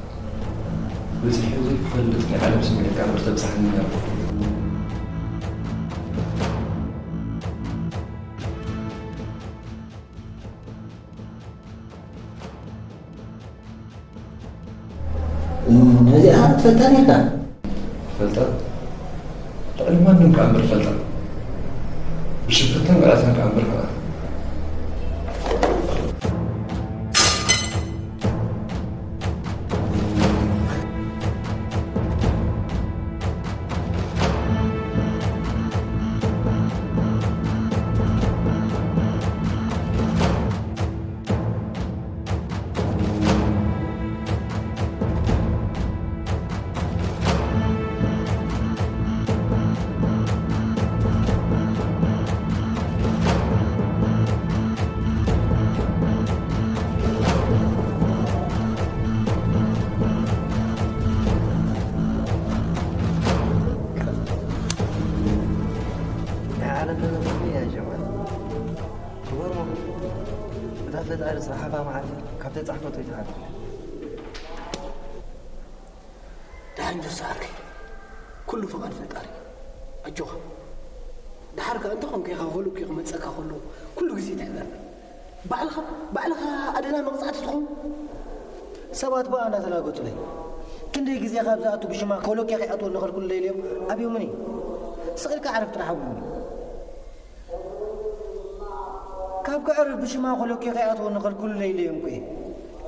በጺሑ ዘይትፈልጥ ናይ ዓለም ስምዒትካ እምበር ተብጽሓኒ ነይራ። ነዚኣ ትፈልጣ ነርካ? ፈልጣ? ልዕሊ ማንም ከኣ እምበር ፈልጣ። ብሽፍትን ብዕለትን ከኣ እምበር ከኣ። ናይ ዓለም ተዘክሮ እያ ጀማል። ትገርሞ፣ እታ ፈጣሪ ዝጸሓፋ መዓልቲ ካብ ተጻሕፈት ኣይትሓልፍ። ደሓን ጆስ ዓርከይ፣ ኩሉ ፍቓድ ፈጣሪ። ኣጆኻ። ደሓር ከኣ እንተኾንካ ኢኻ ኮሎኪ ክመጸካ ከሎ ኩሉ ግዜ ትሕበርኒ። ባዕልኻ፣ ባዕልኻ ኣደና መቕጻዕቲ ትኾን። ሰባት ብኣ እንዳተላገጹለይ። ክንደይ ግዜ ካብ ዝኣቱ ብሽማ ኮሎኪ ከይኣትወኒ ከልኩለይ ኢለዮም ኣብዮምኒ። ስቕ ኢልካ ዕረፍ ጥራሕ ኣብሉኒ። ካብ ከዕርፍ ብሽማ ኮሎኪ ከይኣትወኒ ከልኩለይ ኢለዮም እኮ እየ።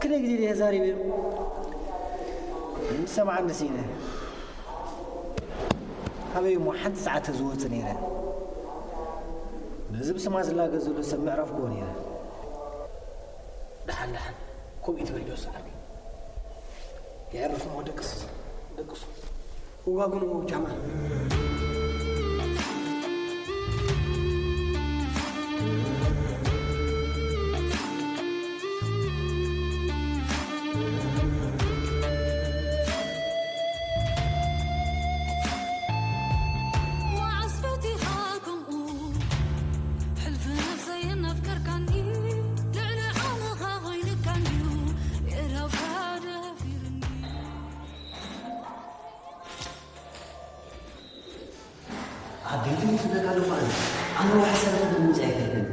ክንደይ ግዜ ድየ ተዛሪበዮም? ይሰምዓኒ ስኢነ። ኣበይ እሞ ሓንቲ ሰዓት ተዝወጽእ ነይረ። ነዚ ብስማ ዝላገጽ ዘሎ ሰብ ምዕራፍክዎ ነይረ። ደሓን፣ ደሓን፣ ከምኡ ይትበል ጆስ ዓርከይ። የዕርፍ እሞ ደቅስ፣ ደቅሱ። እዋግኑ ጃማ። መዓስ ፈቲኻ ከምኡ ሕልፊ ነብሰይ እናፍቀርካኒ፣ ልዕሊ ዓቕምኻ ኮይንካን ድዩ የእዳውካ ደፊርኒ? ኣብ ቤት ትምህርቲ ደቃ ደፋን ኣነ ዋሕሰ ምምፅ ኣይፈልግን።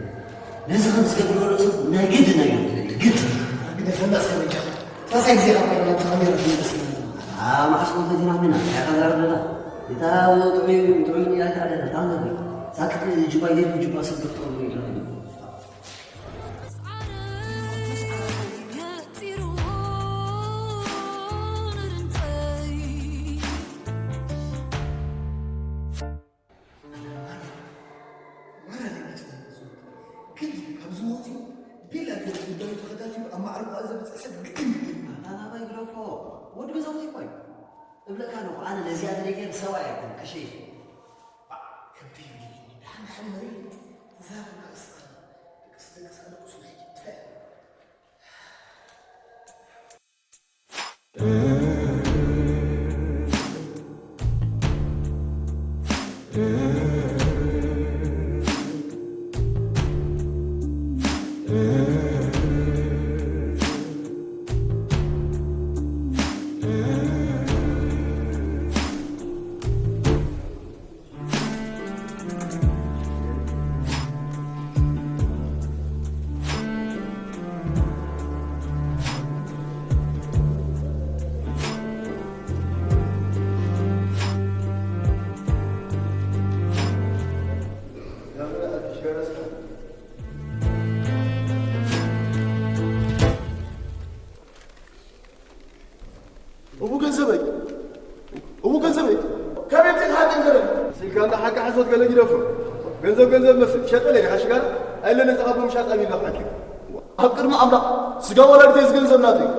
ነዚ ከም ዝገብሮ ዘሎ ሰብ ናይ ግድ ናይ ግድ ግድ ግደፈና እስከ በጃ። ሳሳይ ግዜ ካብ ቀረባ ብዛዕባ ሜሮን ክንመለስ ኢና። ኣ፣ መዓስ ኮንፈ ዜና ኮይና? እንታይ ኢኻ ትዛረብ ዘለኻ? እታ ጥዑይ፣ ጥዑይ እያ እታ ደረታ ነበር። ሳቅት ጅባ ይደል ጅባ ስብር ጥሩ ይላል። ግን ካብዚ ወፂኡ ቢላ ገለ ጉዳዩ ተኸታቲሉ ኣብ ማዕረ ጓል ዘብፅእ ሰብ ግድን ይብል። ኣባባይ ግደፎ፣ ወዲ ገዛውቲ እኮ እዩ። እብለካ ኣለኹ፣ ኣነ ነዚኣ ተደይገር ሰብኣይ ኣይኮን፣ ክሸይ። ከምቲ ይብለኒ፣ ደሓን ደሓን መሪ፣ ትዛረብ ከኣ ስኻ፣ ደቅስ ደቅስ ኣለኩ፣ ሱናይ ትፈ። እንዳ ሓቂ ሓሶት ገለ ግደፎ። ገንዘብ ገንዘብ መስል ሸጠለ ዲኻ ሽጋራ? ኣይለ ነፃ ካብ ምሻጥ ኣቢልካ ሓኪም። ኣብ ቅድሚ ኣምላኽ ስጋ ወላዲተይ እዚ ገንዘብ ናተይ እዩ።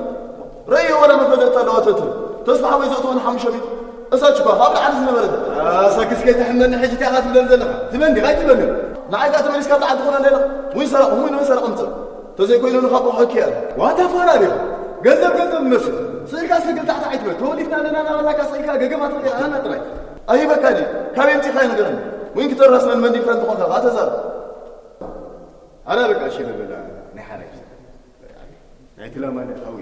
ረእዮ ወላ መፈለጥታ ኣለዋ ተትብል። ተስፋ ሓወይ ዘእትወኒ ሓሙሽተ ሚእቲ። እዛ ችኳ ካብ ላዕሊ ዝነበረት። ኣሳክስ ከይተሕመኒ ሕጂ እንታይ ኢኻ ትብለን ዘለኻ? ትበኒ ዲኻ ኣይትበኒ? ንዓይ ከኣ ተመሊስካ ኣብ ላዕሊ ትኾነኒ ኣለኻ። ወይ ሰረቕ፣ ወይ ንመን ሰረቕ ምጽእ። ተዘይኮይኑ ንኻቦ ክሕኪ እያ። ዋታ ፋራ ዲኻ? ገንዘብ ገንዘብ መስል። ስእልካ እስከ ግልታዕታዕ ኣይትበል። ተወሊፍና ኣለና እናበልናካ ስእልካ ገገማ ትሪኢ ኣና ጥራይ። ኣይበካ ድዩ? ካበይ ኣምጺእካ ይንገረኒ። ወይን ክተራስመን መንዲልካ እንተኾንካ ከኣ ተዛረብ። ኣላ በቃ እሺ በል በላ ናይ ሓራይ። ናይቲ ላማ ናይ ሓዊ።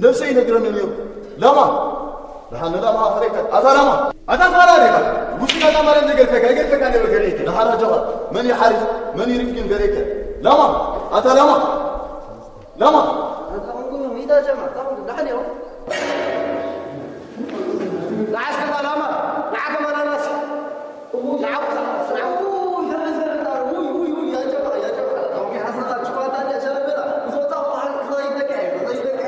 ነብሰይ ይነግረኒ ነይሩ። ላማ። ደሓን ንላማ ኣኸለይካ። ኣታ ላማ። ኣታ ፋራ ዲኻ? ውስጥ ጋጣ ማርያም ዘይገድፈካ፣ ይገድፈካ ነይሩ ገለይከ። ደሓን ኣጆኻ። መን ይሓርስ? መን ይሪፍ ግን ገለይከ። ላማ። ኣታ ላማ። ላማ። ኣታ ኹንኩ ሚዳ ጀማ፣ ኣታ ኹንኩ ደሓን እዮም። ንዓስ ከማን ኣማ፣ ንዓ ከማን ኣናስ። ንዓ ውፃ፣ ንዓ ውይ፣ ዘርዝር፣ ውይ፣ ውይ፣ ውይ፣ ያ ጀማ፣ ያ ጀማ። ኣታ ኹንኩ ሓሰኻ፣ ችኳታ፣ ያ ጀረበላ። ዝወፃ፣ ክኸይድ በቃ፣ ክኸይድ በቃ።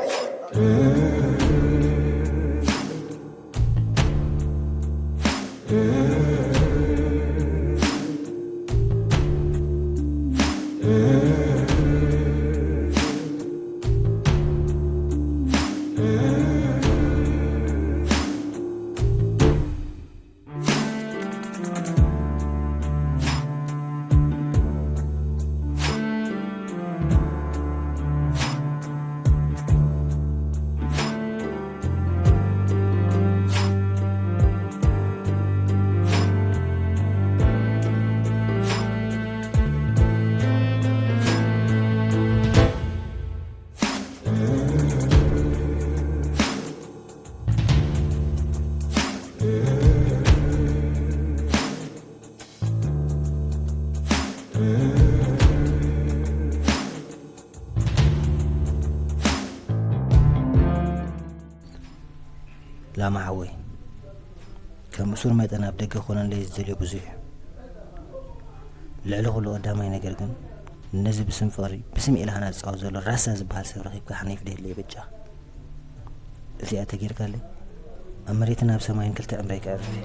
ላማ ሓወይ፣ ከም እሱር መጠን ኣብ ደገ ክኾነለይ ዝደልዮ ብዙሕ እዩ። ልዕሊ ኩሉ ቀዳማይ ነገር ግን፣ ነዚ ብስም ፍቕሪ፣ ብስም ኢላህና ዝጻወት ዘሎ ራሳ ዝበሃል ሰብ ረኺብካ ሓኔፍ ደልየ በጃ። እዚኣ ተጌርካለይ፣ ኣብ መሬትን ኣብ ሰማይን ክልተ ዕምባይ ከዕርፍ እየ።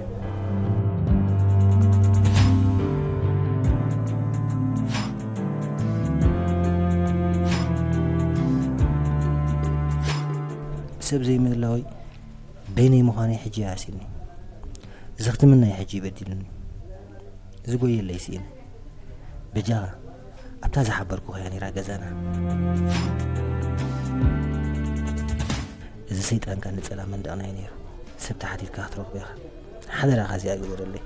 ሰብ ዘይምህላወይ በይነይ ምዃነይ ሕጂ ይሃስየኒ። ዘኽትምናይ ሕጂ ይበዲሉኒ። ዝጎየለይ ስኢነ። በጃኻ፣ ኣብታ ዝሓበርኩኻ እያ ነይራ ገዛና። እዚ ሰይጣን ከኣ ንጸላም መንደቕና እዩ ነይሩ። ሰብ ተሓቲትካ ክትረኽቦ ኢኻ። ሓደራኻ እዚኣ ግበረለይ።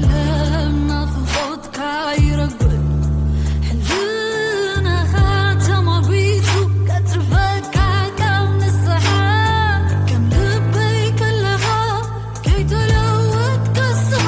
ለምና ፍቆትካ ይረጉድ ሕልናኻ ተማጒቱ ከትርፈካ ካብ ንስሓ ከም ልበይ ከለኻ ከይተለወጥካ ስሓ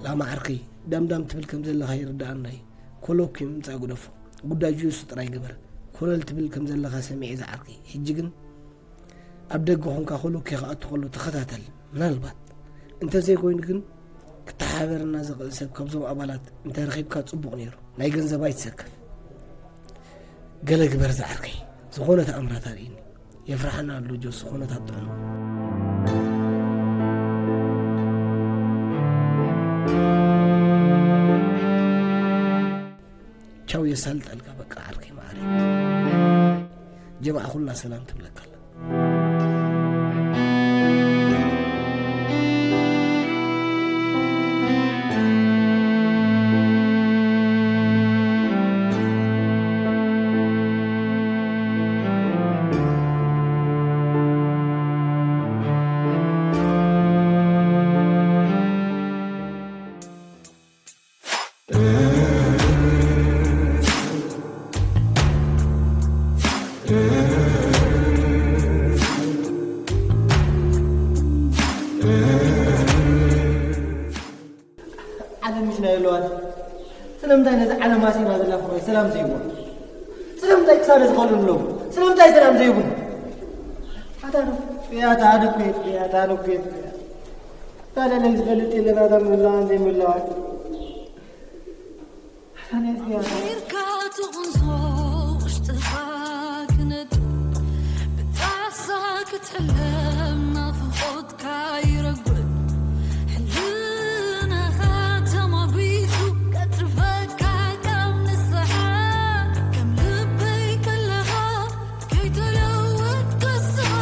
ላማ ዓርከይ ዳምዳም ትብል ከም ዘለኻ ይርድኣና እዩ። ኮሎኪ ምምጻእ ግደፎ። ጉዳይ ጁስ ጥራይ ግበር። ኮለል ትብል ከም ዘለኻ ሰሚዐ ዝዓርከይ። ሕጂ ግን ኣብ ደገ ኾንካ ኮሎኪ ክኣቱ ከሎ ተኸታተል። ምናልባት እንተዘይኮይኑ ግን ክተሓባበረና ዝኽእል ሰብ ካብዞም ኣባላት እንተረኺብካ ጽቡቕ ነይሩ። ናይ ገንዘብ ኣይትሰከፍ። ገለ ግበር ዝዓርከይ። ዝኾነ ተኣምራት ኣርእኒ። የፍርሓና ኣሎ ጆስ ዝኾነ ታጥዕኑ። ቻው የሳልጠልካ በቃ ዓርከይ ማዕረይ። ጀማዓ ኩላ ሰላም ትብለካ ኣላ። ዓለም ምሽ ናይ ኣለዋን ስለምንታይ ነዚ ዓለም ኣሲና ዘላ ፍቕሪ ሰላም ዘይብሉ? ስለምንታይ ክሳደ ዝኸሉ ኣለዉ? ስለምንታይ ሰላም ዘይብሉ? ኣታ ዶ ያታ ዶ ኩት ያታ ዶ ኩት ታዲያ ለዚ ፈልጥ የለና ዳ ምላዋን ዘይምላዋን ኣታ ነዚ ያታ ኢርካ ትቕንዞ ውሽጥኻ ክነድ ብጣሳ ክትሕለም ናፍቖት ካይረጉድ ሕልናኻ ተማጒቱ ከትርፈካ ካብ ንስሓ ከም ልበይ ከለኻ ከይተለወጥካ ስሓ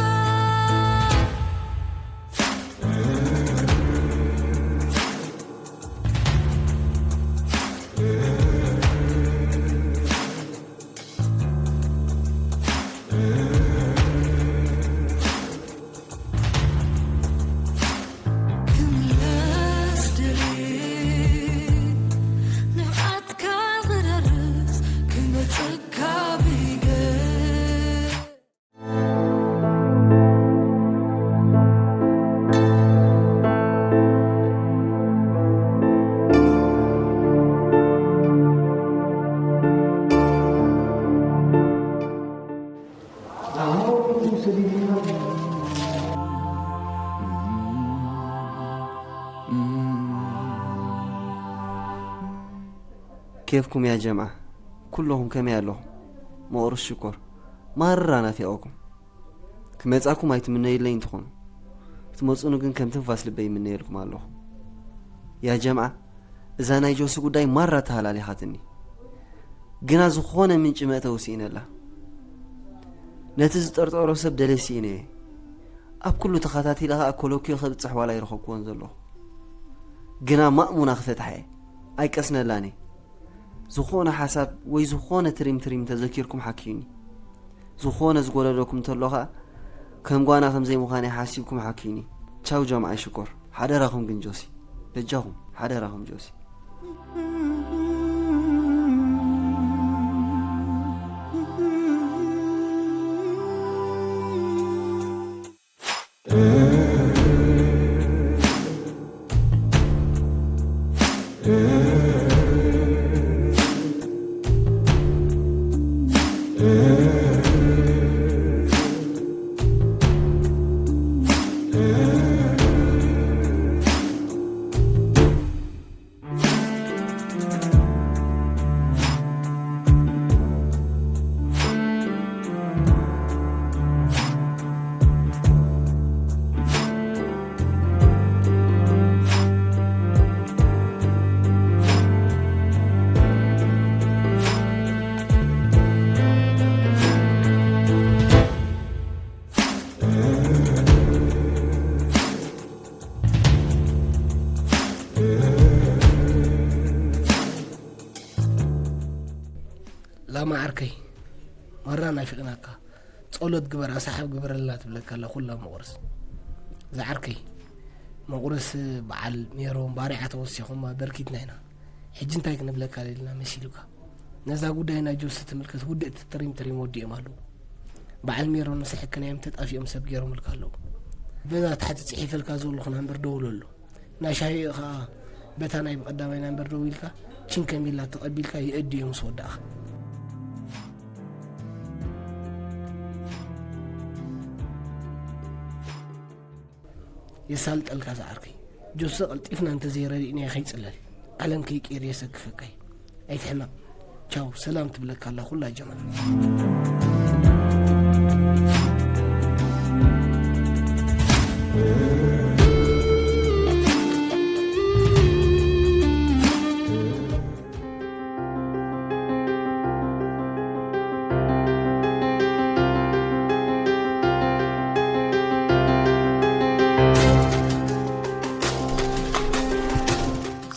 ኬፍኩም ያ ጀምዓ? ኩለኹም ከመይ ኣለኹም? መቑርስ ሽኮር ማራ ናፊቐኩም። ክመጻኩም ኣይትምነዩለይ እንትኾኑ ክትመጹኒ ግን ከም ትንፋስ ልበይ ይምነየልኩም ኣለኹ። ያ ጀምዓ እዛ ናይ ጆሲ ጉዳይ ማራ ተሃላሊኻትኒ። ግና ዝኾነ ምንጪ መእተዊ ስኢነላ። ነቲ ዝጠርጠሮ ሰብ ደለ ስኢነ እየ። ኣብ ኩሉ ተኸታቲለ ኸኣ ኮሎኪዮ ከብጽሕ ዋላ ኣይረኸብክዎን ዘለኹ። ግና ማእሙና ክፈትሓ እየ። ኣይቀስነላን እየ። ዝኾነ ሓሳብ ወይ ዝኾነ ትሪም ትሪም ተዘኪርኩም ሓክዩኒ። ዝኾነ ዝጎደለኩም እንተሎ ኸኣ ከም ጓና ከም ዘይምዃነይ ሓሲብኩም ሓክዩኒ። ቻው ጀምዓይ ሽኮር። ሓደራኹም ግን ጆሲ። በጃኹም ሓደራኹም ጆሲ። ላማ ዓርከይ፣ መራ ናፊቕናካ። ጸሎት ግበር፣ ኣሳሓብ ግበረልና ትብለካ ኣላ ኩላ መቑረስ። ዝዓርከይ፣ መቑረስ በዓል ሜሮን ባሪዓ ተወሲኹማ በርኪትና ኢና። ሕጂ እንታይ ክንብለካ ደሊና መሲሉካ? ነዛ ጉዳይ ናይ ጆሲ ትምልከት ውድእቲ ትሪም ትሪም ወዲኦም ኣለዉ። በዓል ሜሮን ምስ ሕክናዮም ተጣፊኦም ሰብ ገይሮምልካ ኣለዉ። በዛ ታሕቲ ጽሒፈልካ ዘለኹ ናምበር ደውለሉ። ናይ ሻሂ ኸኣ በታ ናይ ብቐዳማይ ናምበር ደዊልካ ቺን ከሚላ ተቐቢልካ ይእድዮ ምስ ወዳእኻ። የሳልጠልካ ዝዓርከይ። ጆሲ ቀልጢፍና እንተዘይረዲእናዮ ከይጽለል። ዓለም ከይቀየር የሰክፈካይ። ኣይትሕመቕ። ቻው፣ ሰላም ትብለካ ኣላ ኩላ ጀማዓ።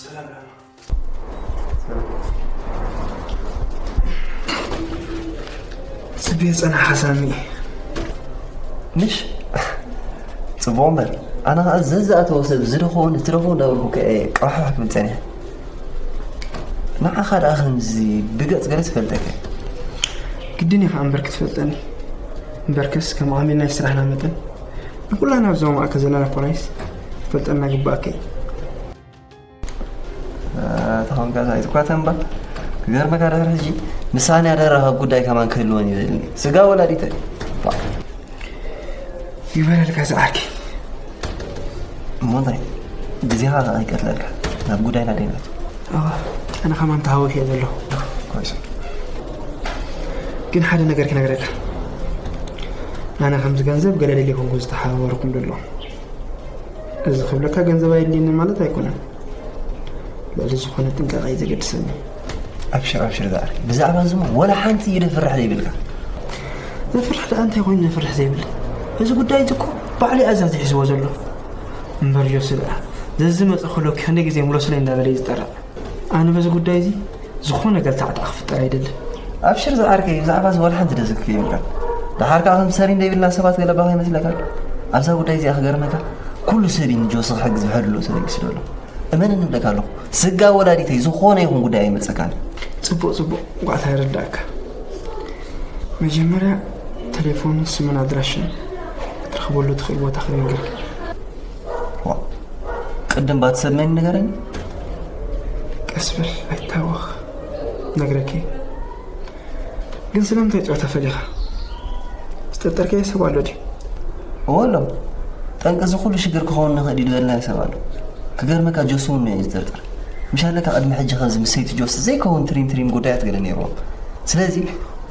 ሰላም ላማ። ጽቡቕ ጸናሓ ሳሚ። ምሽ? ጽቡቕ እምበር፣ ኣነ ኸኣ ዘዝኣተወ ሰብ ዝደኸወ ንትደኸወ እንዳበልኩ ከ-፣ ቃሕባሕ ክብል ጸኒሐ። ንዓኻ ደኣ ከምዚ ብገጽ ገለ ትፈልጠካ። ግድን እዩ ኸኣ እምበር ክትፈልጠኒ። እምበርከስ ከም ዓሚል ናይ ስራሕና መጠን ንኹላና ኣብዞም ማእከል ዘለና ፖላይስ ክትፈልጠና ግባኣካ እዩ። ተኾንካ ኣይትኳተን እምበር። ክገርመካ ድሕሪ ሕጂ ምሳና ያደረኸ ጉዳይ ከማን ክህልወን ይደልኒ። ስጋ ወላዲተ። ይበለልካ ዝዓርከይ። እሞ እንታይ? ግዜኻ ከኣ ይቀትለልካ። ናብ ጉዳይና ደይናቱ። ኣዋ፣ ኣነ ከማን ተሃዊኸ እየ ዘለኹ። ኮይሱ። ግን ሓደ ነገር ክነግረካ። ኣነ ከምዚ ገንዘብ ገለ ደልየ ኮንኩ ዝተሓባበርኩም ዘሎ። እዚ ክብለካ ገንዘብ ኣየድልየኒ ማለት ኣይኮነን። ልዕሊ ዝኾነ ጥንቃቐ እዩ ዘገድሰኒ። ኣብሽር፣ ኣብሽር ዝዓርከይ። ብዛዕባ እዚ እሞ ወላ ሓንቲ እዩ ዘፍርሕ ዘይብልካ። ዘፍርሕ ደኣ እንታይ ኮይኑ ዘፍርሕ ዘይብለይ? እዚ ጉዳይ እዚ እኮ ባዕሉ እዩ ኣዛዚ ሒዝዎ ዘሎ። እምበር ጆሲ ደኣ ዘዝመጸ ከሎ ክንደይ ግዜ ምለሱለይ እንዳበለ እዩ ዝጠርዕ። ኣነ በዚ ጉዳይ እዚ ዝኾነ ገልታዕታዕ ክፍጠር ኣይደልን። ኣብሽር ዝዓርከይ፣ ብዛዕባ እዚ ዋላ ሓንቲ ደዘክር የብልካን። ደሓር ከኣ ከም ሰሪ እንደይብልና ሰባት ገለባ ከይመስለካ። ኣብዛ ጉዳይ እዚኣ ክገርመካ፣ ኩሉ ሰብ እዩ ንጆሲ ክሕግዝ ብሕድሉ ተበጊሱ ዘሎ። እመን እንብለካ ኣለኹ፣ ስጋ ወላዲተይ ዝኾነ ይኹን ጉዳይ ኣይመጸካን። ጽቡቕ፣ ጽቡቕ፣ ጓዕታ ይርዳእካ። መጀመርያ ተሌፎን፣ ስምን ኣድራሽን ክትረኽበሉ ትኽእል ቦታ ክነግረካ። ዋ፣ ቅድም ባቲ ሰብ መን ንገረኒ? ቀስ በል፣ ኣይታወኽ። ነግረኪ። ግን ስለምንታይ ጸወታ ፈሊኻ? ዝጠርጠርካዮ ሰብ ኣሎ ድዩ? እወ ኣሎ። ጠንቂ እዚ ኩሉ ሽግር ክኸውን ንኽእል እዩ ዝበልናዮ ሰብ ኣሎ። ክገርመካ ጆሲ እውን እዩ ዝጥርጥር። ምሽ ኣለካ ቅድሚ ሕጂ ከምዚ ምስ ሰይቲ ጆሲ ዘይከውን ትሪም ትሪም ጉዳያት ገለ ነይርዎም። ስለዚ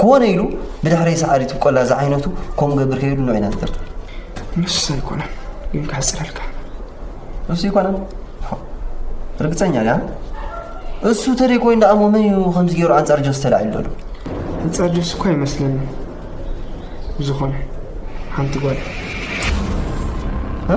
ኮነ ኢሉ ብድሕረይ ሰዓሪቱ ቆላ ዝዓይነቱ ከምኡ ገብር ከይብሉ ንዑ ኢና ንጥርጥር። ንሱ ኣይኮነን፣ ግን ክሕጽረልካ። እሱ ይኮነን? ርግጸኛ ድያ? እሱ ተደይ ኮይኑ ደኣ እሞ መን እዩ ከምዚ ገይሩ ኣንጻር ጆሲ ተላዒሉ ዘሎ? ኣንጻር ጆሲ እኮ ኣይመስለንን። ብዝኾነ ሓንቲ ጓል። እ?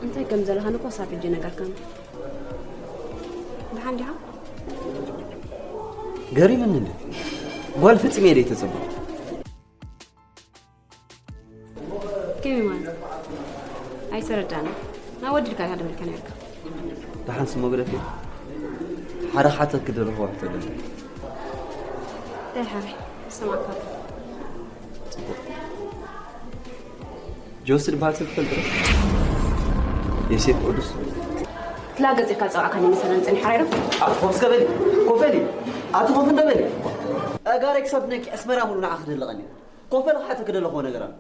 እንታይ ከም ዘለኻኒ እኮ ሳብ ሕጂ ነገርካኒ። ደሓን ዲኻ? ገሪምኒ እንደ ጓል ፍጽም እየ ደይተጸበ። ከመይ ማለት? ኣይተረዳእና። ናብ ወዲ ኢልካ ኢኻ ደመልካ ነርካ። ደሓን ስሞ ግደፍ እዩ። ሓደ ክሓተኪ ደለኹ ሕቶ ኣሎ። እንታይ ሓራይ? ሰማዕካ። ጆሲ ዝበሃል ሰብ ትፈልጥ ዶ? ዮሴፍ ቅዱስ? ትላገጽ ኢልካ ዝጸዋዕካኒ መሰለን ጸኒሓ ራይዶ? ኣቲ ኮፍ እስከ በሊ፣ ኮፍ በሊ። ኣቲ ኮፍ እንዶ በሊ። ኣጋሪ ክሳብ ነኪ ኣስመራ ሙሉ ንዓኺ ክድልቐኒ። ኮፍ በሊ ክሓተኪ ደለኹ ነገር ኣሎ።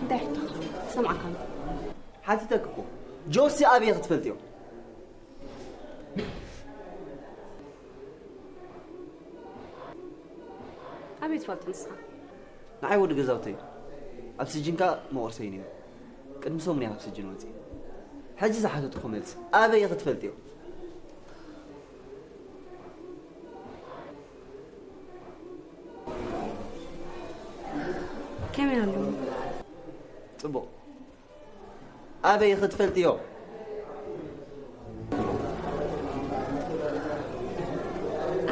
እንታይ ሕቶ? ሰማዕካ። ሓቲተኪ እኮ። ጆሲ ኣበይ ክትፈልጥዮ? ኣበይ ትፈልጦ ንስኻ? ንዓይ ወዲ ገዛውተይ እዩ። ኣብ ስጅን ከኣ መቑርሰይ ነይሩ። ቅድሚ ሰሙን እየ ካብ ስጅን ወጺኤ። ሕጂ ዝሓተትኩ መልሲ ኣበይ ኢኺ ትፈልጥዮ? ከመይ ኣለዉ? ጽቡቕ። ኣበይ ኢኺ ትፈልጥዮ?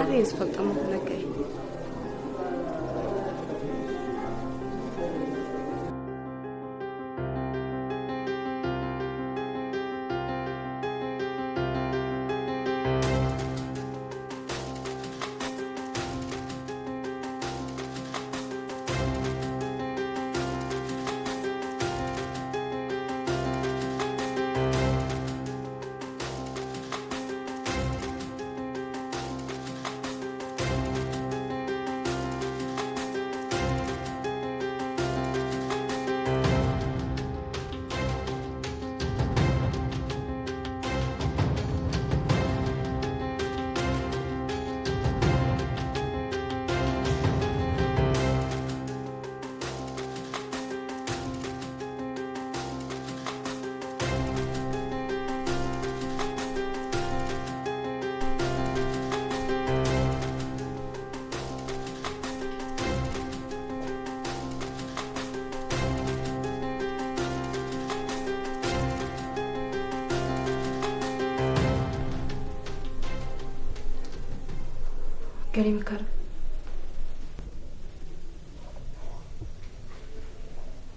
ኣበይ ዝፈልጦ ምኽነከይ? ገሪምካ ዶ?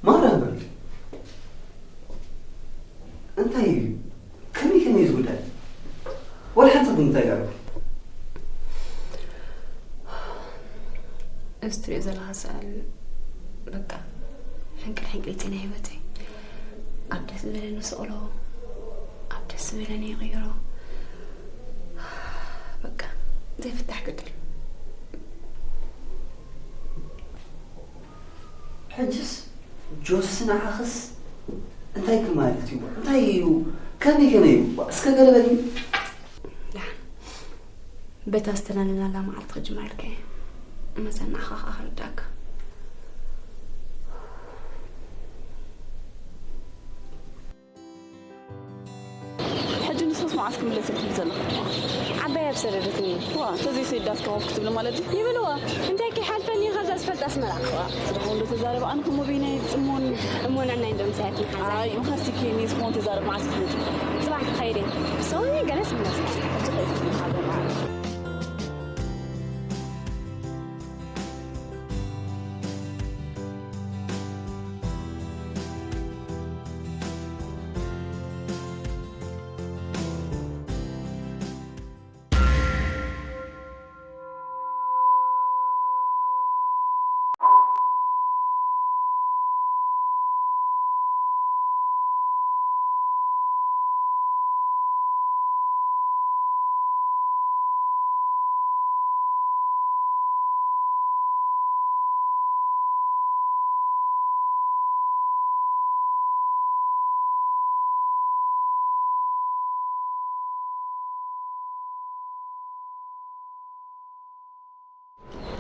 ማራ በል። እንታይ እዩ? ከመይ ከመይ እዚ ጉዳይ? ወላ ሓንቲ ትርጉም እንታይ ገይሩ? እዚ ትሪኦ ዘለኻ ስእሊ በቃ ሕንቅል ሕንቅሊቲ ናይ ህይወተይ። ኣብ ደስ ዝበለኒ ስቕሎ፣ ኣብ ደስ ዝበለኒ ይቕይሮ። በቃ ዘይፍታሕ ገደል። ሕጅስ ጆሲ ንዓኽስ እንታይ ክማለት እዩ? እንታይ እዩ? ከመይ ከመይ እዩ? እስከ ገለ በልኒ። ደሓን። በታ ዝተላለናላ መዓልቲ ክጅምረልካ እየ። መሰናዕኻ ከኣ ክርዳእካ። ሕጂ ንስኽስ መዓስ ክምለስ ኢልክኒ ዘለኺ? ዓባይ ኣብ ሰደደትኒ። ዋ፣ ተዘይሰይዳስ ከ ኮፍ ክትብሊ ማለት ድዩ? ይብልዎ፣ እንታይ ከይሓልፈኒ እዩ፣ ካብዛ ዝፈልጣ ኣስመራ። ዋ፣ እዚ ደኣ እንዶ ተዛረበ፣ ኣነ ከሞ በይነይ ጽሞን። እሞ ንዕናይ እንዶ ምሳያት ንሓዛ። ኣይ፣ ምኸርሲ ኬኒ ዝኾነ ተዛረብ መዓስ ክትመጪ? ጽባሕ ክኸይድ እየ። ሰውኒ ገለስ ምለስ። ሕጂ ከይድ ትብሊ ሓደ መዓልቲ።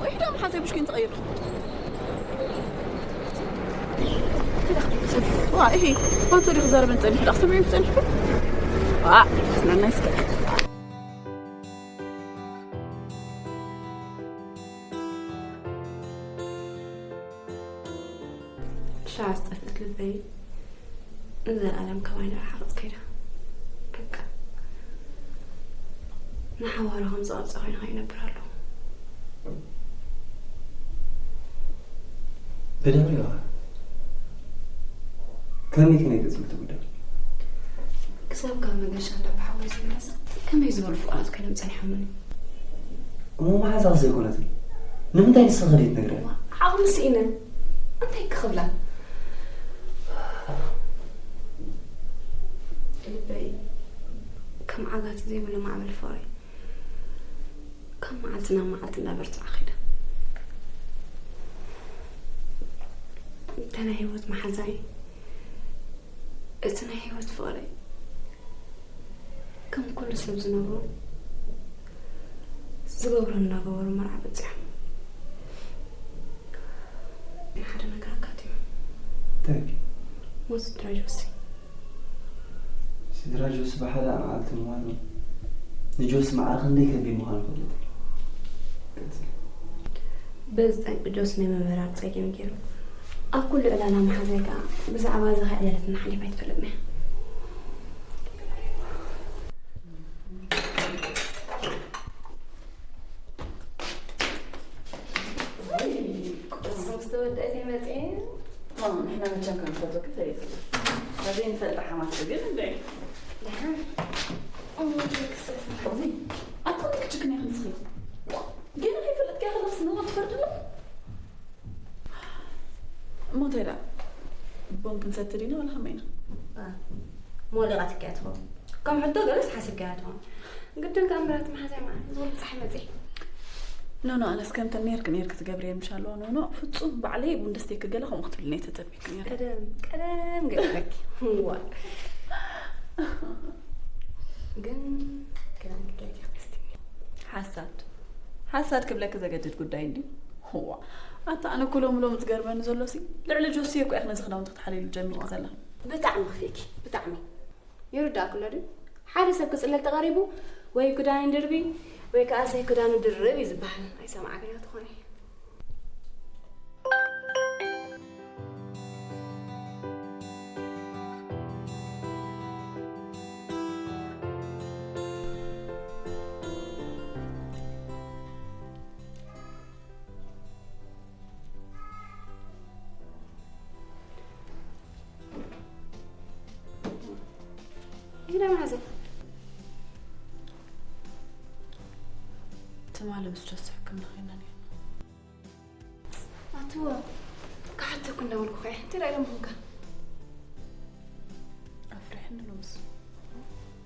ወይ ሕዳም ሓንሳይ ብሽኩን ተቐይሩ። ዋ፣ እሂ፣ ኮንሶ ዲኹ ዘረበን ጸኒሑ፣ ዳኽ ሰሚዑ ጸኒሑ። ዋ፣ ስናናይ ስከ። ሻ ዝጠፍእት ልበይ ንዘለኣለም ከማይ ንርሓቕ ከይዳ። በቃ ንሓዋሩ ከም ዝቐርጸ ኮይነ ከይነብር ኣለኹ። ብደምሪዋ ከመይ ከመይ ገጽ ትጉዳ? ክሳብ ካብ መገሻ እንዳ ብሓጎስ ይመለስ። ከመይ ዝበሉ ፍቕራት ኮይኖም ጸኒሖምኒ? እሞ መሓዛኽ ዘይኮነትን ንምንታይ ንስኺ ከደይ ትነግርያ? ዓቕሚ ስኢነ እንታይ ክኽብላ? ልበይ ከም ዓጋቲ ዘይብሉ ማዕበል ፍቕሪ ካብ መዓልቲ ናብ መዓልቲ እንዳበርትዐ ኸይደ። እንተ ናይ ህይወት መሓዛይ፣ እቲ ናይ ህይወት ፍቕረይ ከም ኩሉ ሰብ ዝነብሮ ዝገብሮ እንዳገበሩ መርዓ በፂሖም። ግን ሓደ ነገር ኣጋጢሙ። እንታይ? ሞት ስድራ ጆሲ። ስድራ ጆሲ ብሓደ መዓልቲ ምማቶም ንጆሲ ማዕረ ክንደይ ከቢድ ምዃኑ ፈልጥ። ቀጽል። በዚ ጠንቂ ጆሲ ናይ ምብራር ጸገም ገይሩ ኣብ ኩሉ ዕላላ መሓዛይ ከኣ ብዛዕባ እዚ ከይዕለለትና ሓሊፋ ኣይትፈልጥን እያ። ቁርሲ ምስ ተወደአት እየ መፅየ። ንሕና መቸም ከም ንፈልጠኪ ፈሊጥና። ካብዘይ ንፈልጣ ሓማት ግን እንደ ደሓን። ኣታ ክችክን ኢኺ ንስኺ። ገና ከይፈለጥኪ ከለኽስ ንዋ ትፈርድሉ? እሞ እንታይ ደኣ? ቡን ክንሰቲ ዲና ወላ ከመይ ኢና? ሞሊቓትኪ እያ ትኸውን። ከም ሕቶ ገለስ ሓሲብካያ ትኸውን። ግድን ከኣ ምራት መሓዛይ መዓት ዝብል ጻሕ መጺ። ኖኖ፣ ኣነስ ከምተን ነይርክ ነይርክ ትገብር እየ ምሻለዋ። ኖኖ፣ ፍጹም ባዕለይ ቡን ደስተይ ክገለ ከምኡ ክትብልኒ እየ ተጸቢክ ነይረ። ቀደም፣ ቀደም ገለኪ። ዋ። ግን ክዳን ክዳን ክስቲ። ሓሳድ። ሓሳድ ክብለኪ ዘገድድ ጉዳይ እንድዩ። ዋ። ኣታ ኣነ እኮ ሎሚ ሎሚ ዝገርመኒ ዘሎሲ፣ ልዕሊ ጆሲ እኮ ኢኽ ነዚ ክዳውንቲ ክትሓልይሉ ጀሚርክ ዘላ። ብጣዕሚ ክፊእኪ፣ ብጣዕሚ። ይርዳእኩ ኣሎ ድዩ? ሓደ ሰብ ክጽለል ተቐሪቡ፣ ወይ ክዳን ድርቢ፣ ወይ ከኣ ሰይ ክዳኑ ድርብ እዩ ዝበሃል። ኣይሰማዕክን ኢኻ ትኾኒ። ኢዳ መሓዘ። ትማሊ ምስ ጆሲ ሕክምና ኸይድና ነይርና። ኣትዋ፣ ክሓተኩ እንዳበልኩ ኸዓ፣ እንታይ ደኣ ኢሎም ኾንካ? ኣፍሪሕኒ ሎምስ።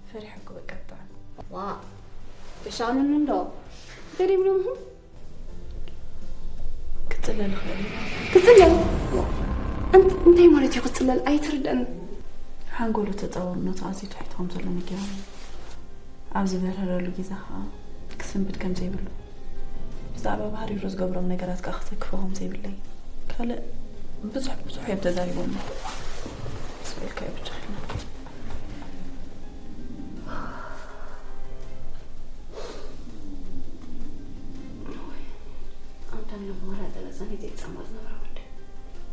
ፈሪሐ እኮ በቃ ብጣዕሚ። ዋ፣ ተሻኑኒ እንዶ። እንታይ ደኣ ይብሎም ኹም? ክጽለል ይኽእል እዩ። ክጽለል? እንት-፣ እንታይ ማለት እዩ ክጽለል? ኣይትርደእን። ሓንጎሉ ተጻወርነቱ ኣዝዩ ትሕቲ ከም ዘሎ ነጊሮም። ኣብ ዝበርህረሉ ግዜ ኸኣ ክስንብድ ከም ዘይብሉ፣ ብዛዕባ ባህሪሩ ዝገብሮም ነገራት ከኣ ክሰክፎ ከም ዘይብለይ፣ ካልእ ብዙሕ ብዙሕ እዮም ተዛሪቦምኒ። ስቕ ኢልካ እዩ ብቻ ሒና። ኣንታ ሎም ወላ ጠለጸኒ ዘይጸማ ዝነበረ ወዲ።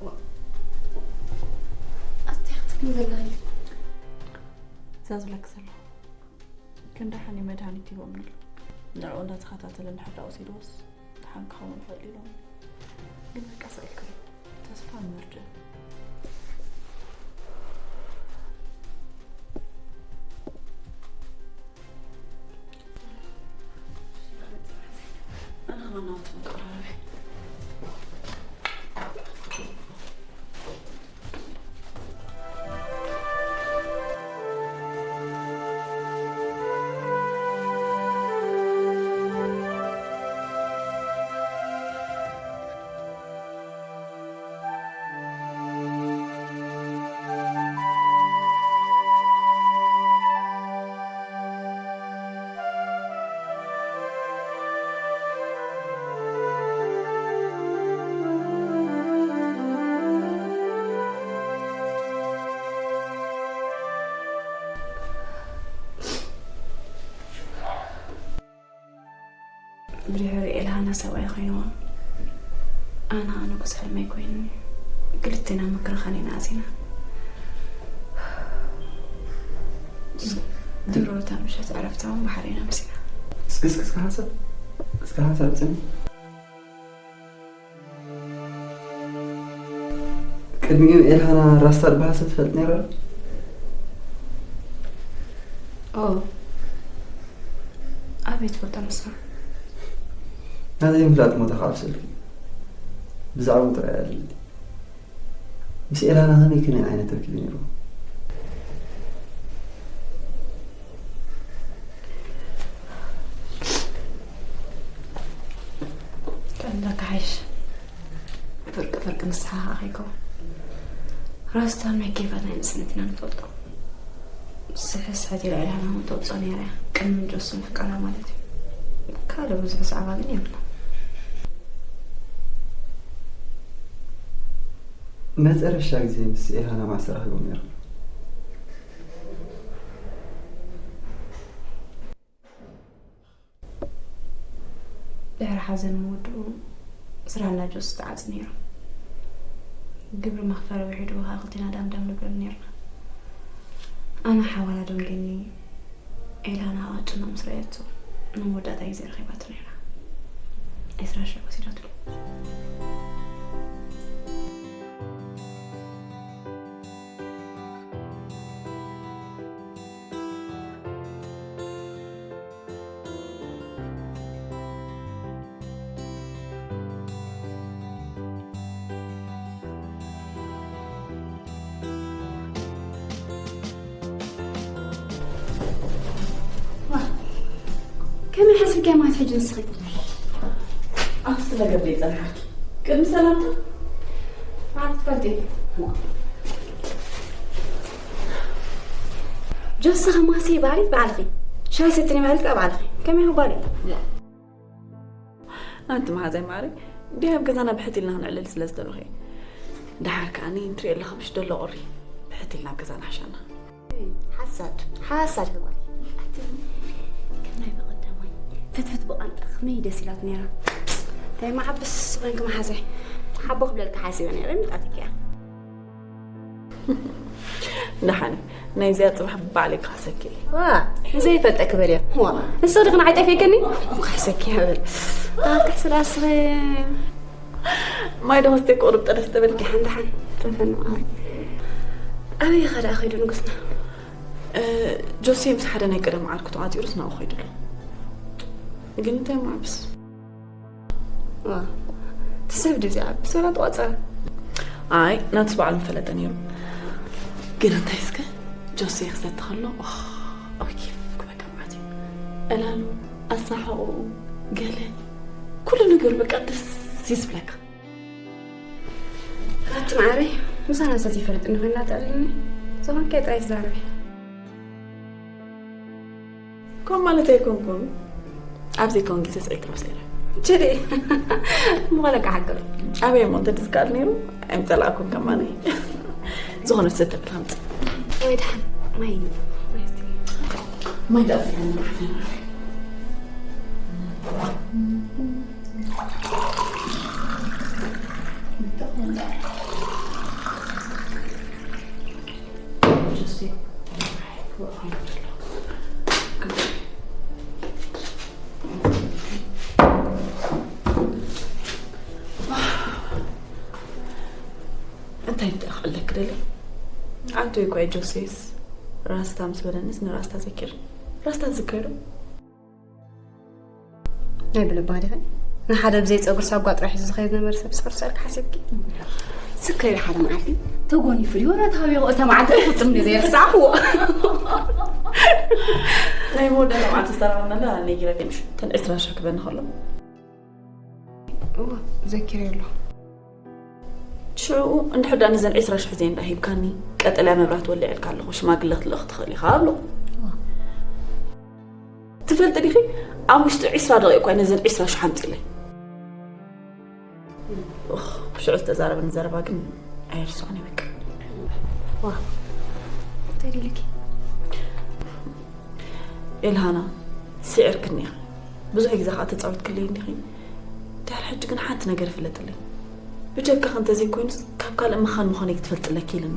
ዋ። ኣስቲ ክትክም ዘላ እዩ። እዛ ዝብለክ ዘለኹ። ክንደሓን እዩ መድሃኒት ሂቦምኒ። ንዕኡ እንዳተኸታተለ እንድሕር ደኣ ወሲድዎስ ደሓን ክኸውን ይኽእል ኢሎም። ግን በቃ ስቕ ኢልካ እዩ። ተስፋ ምርጫ። ኣነ ከማን ናውቲ መቀራረቢ። ብድሕሪ ኤልሃና ሰብኣይ ኮይንዋ፣ ኣነ ኣነ ኩስ ሕልመይ ኮይኑኒ። ክልቴና ምክርኻር ኢና ኣዚና። ድሮ እታ ምሸት ዕረፍታ እውን ባሕሪ ኢና ኣምሲና። እስኪ፣ እስኪ፣ እስኪ ሓንሳብ፣ እስኪ ሓንሳብ ጽን። ቅድሚኡ ኤልሃና ራስታ ዝበሃል ሰብ ትፈልጥ ነይራ ዶ? ኦ። ኣይትፈልጦ ንስኻ። ናተይ ምፍላጥ ሞተ ካብ ሰልፊ ብዛዕባኡ ጥራይ ኣለኒ። ምስ ኤላና ከመይ ከመይ ዓይነት ርክብ ነይሩ? ቀለካ ሓይሽ ፍርቂ ፍርቂ ንስሓ ከይከውን ራስታ ናይ ኬፋት ናይ ንስነት ኢና ንፈልጦ። ስሕስሕት ኢላ ኢላ ናሆም ተውፅኦ ነይራ እያ። ቅድሚ ጆስ ምፍቃራ ማለት እዩ። ካልእ ብዙሕ ዛዕባ ግን የብላ። መጨረሻ ግዜ ምስ ኤሃና ማዕሰ ረኺቦም ነይሮም። ድሕሪ ሓዘን ምውድኡ ስራና ጆስ ተዓጽ ነይሩ። ግብሪ መኽፈሪ ውሒዱ ከዓ ክልቴና ዳምዳም ንብለሉ ነይርና። ኣነ ሓዋላ ደንገኒ ኤላና ኣቐጭኖ ምስ ረኣየቶ ንመወዳእታ ግዜ ረኺባቶ ነይራ። ዒስራ ሽሕ ወሲዳትሉ። ከመይ ሓሲብካዮ ማለት ሕጂ ንስኺ? ኣብቲ ነገር ዘይጸንሓኪ ቅድሚ ሰላምታ ማለት ትፈልጢ። ጆሲ ከማሲ ባሪት ባዕልኺ ሻይ ሰትኒ ማለት ባዕልኺ ከመይ ጓል እዩ? ኣንቲ መሓዛይ ማሪ ድያብ ገዛና ብሕት ኢልና ክንዕልል ስለ ዝደለኹ እየ። ደሓር ከዓኒ እንትሪኦ ኣለኻ ምሽ ደሎ ቁሪ ብሕት ኢልና ኣብ ገዛና ሓሻና። ሓሳድ ሓሳድ ክጓል ኣቲ ከም ናይ በቐዳማይ ፍትፍት ብቓንጣ ከመይ ደስ ኢላት ነይራ። እንታይ መዓብስ ኮይንኪ መሓዛይ ሓቦ ክብለልካ ሓሲበ ነይረ ምጣትኪ እያ። ደሓን ናይዚኣ ጽባሕ ባዕለይ ክሓሰኪ እየ። ዋ ንዘይፈልጠ ክበል እየ። ዋ ንስኺ ድኽን ዓይጠፊክኒ ክሓሰኪ እየ በል። ኣትክሕ ስለ ኣስበ ማይ ዶ ክስተ ቁሩብ ጠደስ ተበልኪ። ደሓን ደሓን ተፈን መዓረይ። ኣበይ ኸ ደኣ ኸይዱ ንጉስና? እ፣ ጆሴ ምስ ሓደ ናይ ቀደም ዓርኩ ተዓፂሩስ ናብኡ ኸይዱ ኣሎ። ግን እንታይ ማዕብስ ትሰብ ድዚኣ ብሰላ ተቆፀረ። ኣይ ናትስ በዓል ምፈለጠ ነይሩ። ግን እንታይ እስከ ጆሴ ክሰቲ ከሎ ኦህ፣ ኦኬ ክበካ ማለት እዩ። ዕላሉ ኣሳሕቑ ገለ ኩሉ ነገሩ በቃ ደስ እዩ ዝብለካ። ኣቲ መዓረይ ምሳና ሰብ ይፈልጥ ንኮይና ተዕልኒ ዝኾንከ ጥራይ ትዛረቢ። ከም ማለት ኣይኮንኩን። ኣብ ዘይከውን ግዜ ስዒት ሮስ ነይረ። ችዲ ምኾነ ክሓቅር ኣበይ እሞ እንተ ዝከኣል ነይሩ ኣይምፀላእኩን ከማኒ። ዝኾነ ሰተብል ሃምፅ ወይ ድሓን ማይ ማይ ዳኣ እንታይ ትኣኽለክ ደለ ኣንቶ ይኳ ጆሴስ ራስታ ምስ በለንስ ንራስታ ዘኪር ራስታ ዝከዶ ናይ ብልባ ዲኺ ንሓደ ብዘይ ፀጉሪ ሳጓ ጥራሕ እዩ ዝኸይድ ነበረ ሰብ ስሕር ሰልካ ሓሲብኪ ዝከሪ ሓደ መዓልቲ ተጎኒፉ ድዩ ወላ ታቢቑ እተ መዓልቲ ፍፁም ድዩ ዘይረሳዕኽዎ ናይ መወዳእታ መዓልቲ ዝተራኸብናላ ነጊረኪ ምሽ ተን ዕስራ ሽሕ ክበኒ ከሎ እወ ዘኪረ ኣሎ ሽዑ እንድሕር ደኣ ነዘን ዕስራ ሽሕ ዘይ እንዳ ሂብካኒ ቀጠልያ መብራት ወሊዐልካ ኣለኹ ሽማግለ ክትልእኽ ትኽእል ኢኻ ኣብሎ ትፈልጢ ዲኺ ኣብ ውሽጢ ዕስራ ደቂቕ እኳ ነዘን ዕስራ ሽሕ ኣምፂለይ ሽዑ ዝተዛረበኒ ዘረባ ግን ኣይርስዖን ይበቅ እንታይ ደሊኪ ኤልሃና ስዒርክኒ ኢኺ ብዙሕ ግዜ ከዓ ተፃዊትክለይ እንዲኺ ድሕሪ ሕጂ ግን ሓንቲ ነገር ፍለጥለይ ብጀካኺ እንተዘይኮይኑስ ካብ ካልእ መኻን ምዃነይ ክትፈልጥለኪ ኢልኒ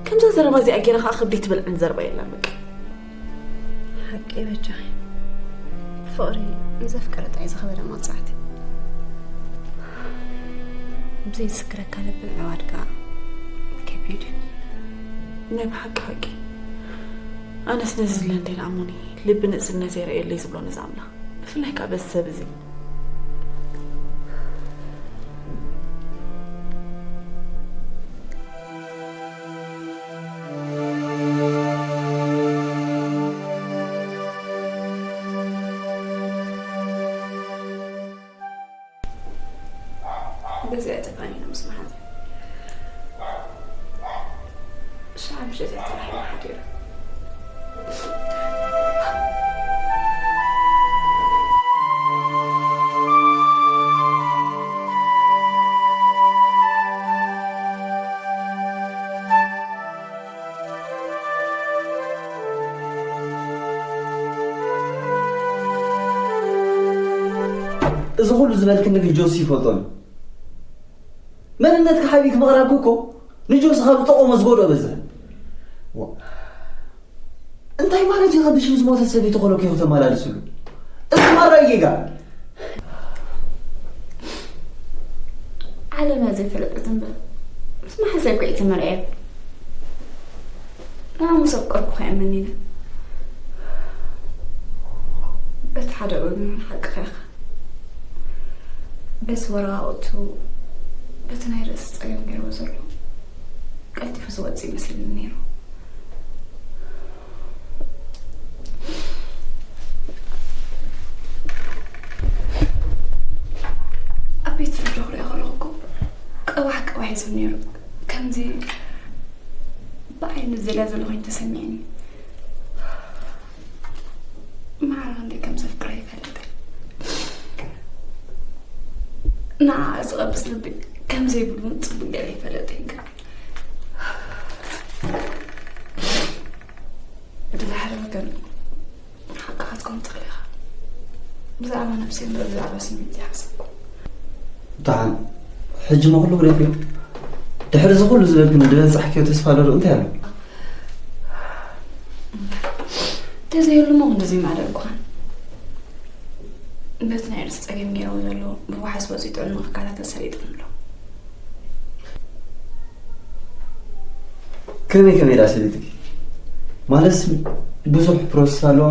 ከምዛ ዘረባ እዚኣ ገይረ ከዓ ክብደይ ትበልዕኒ ዘረባ የላን በቃ ሓቂ በጃኺ ፍቕሪ ንዘፍቀረ ጥራይ ዝኸበደ መቕፃዕቲ ብዘይ ዝስክረካ ልቢ ምዕዋድ ከዓ ከቢድ እዩ ናይ ብሓቂ ሓቂ ኣነስ ነዚ ዝለ እንዴ ንኣሞኒ ልቢ ንእስነት የርእየለይ ዝብሎ ነዚ ኣምላኽ ብፍላይ ከኣ በዚ ሰብ እዚ። በዚኣ ተፋኒኑ ምስ መሓዘ፣ ሸዓ ምሸት እያ ተራሒሉ ሓዲሩ። እዚ ኩሉ ዝበልክኒ ግን ጆሲ ይፈልጦ እዩ። መንነትካ ሓቢእክ ምቕራብክ እኮ ንጆሲ ካብ ዝጠቐሞ ዝጎድኦ በዝሕ። ዋ፣ እንታይ ማለት እዩ? ካብ ብሽም ዝሞተት ሰበይቲ ኮለኮ ከተመላልስሉ? እዚ ማራ እዩ ጌጋ። ዓለምያ ዘይፈለጠት እምበር ምስ መሓዘይ እኮ እዩ ተመርዕየ። ንዓ ምስ ኣፍቀርኩ ከየመኒነ። በቲ ሓደ ወገን ሓቅኻ ኢኻ። በቲ ወረቓቕቱ፣ በቲ ናይ ርእሲ ጸገም ገይርዎ ዘሎ ቀልጢፉ ዝወጽእ ይመስለኒ ነይሩ። ኣብ ቤት ፍርዲ ክሪኦ ከለኹ እኮ ቀዋሕ ቀዋሕ እዩ ዝብል ነይሩ። ከምዚ ብዓይኒ ዝልያ ዘሎ ኮይኑ ተሰሚዕኒ። ማዕረ ክንደይ ከም ዘፍቅራ ይፈልጥ። ንዓ ዝቐብጽ ልቢ ከም ዘይብሉ እውን ጽቡቕ ገይረ ይፈልጥ እየ። ድሓር ወገን ሓቅኻ ክትከውን ትኽእል ኢኻ። ብዛዕባ ነብሰይ እምበር ብዛዕባ ስሚት ይሓሰብኩ። ብጣዕሚ። ሕጂ ሞ ኩሉ ክደፍዮ? ድሕሪ እዚ ኩሉ ዝበልክኒ ዝበጻሕክዮ ተስፋ ዶ እንታይ ኣሎ? ተዘይህሉ ሞ ክንድዚ ማዕረ ኣይኮነን። በቲ ናይ ርእሲ ጸገም ገይርዎ ዘሎ ብዋሕስ ወጺኡ ጥዕና ክከታተል ሰሊጥኒ ኣሎ። ከመይ ከመይ ደኣ ሰሊጥኪ? ማለትስ ብዙሕ ፕሮሰስ ኣለዎ?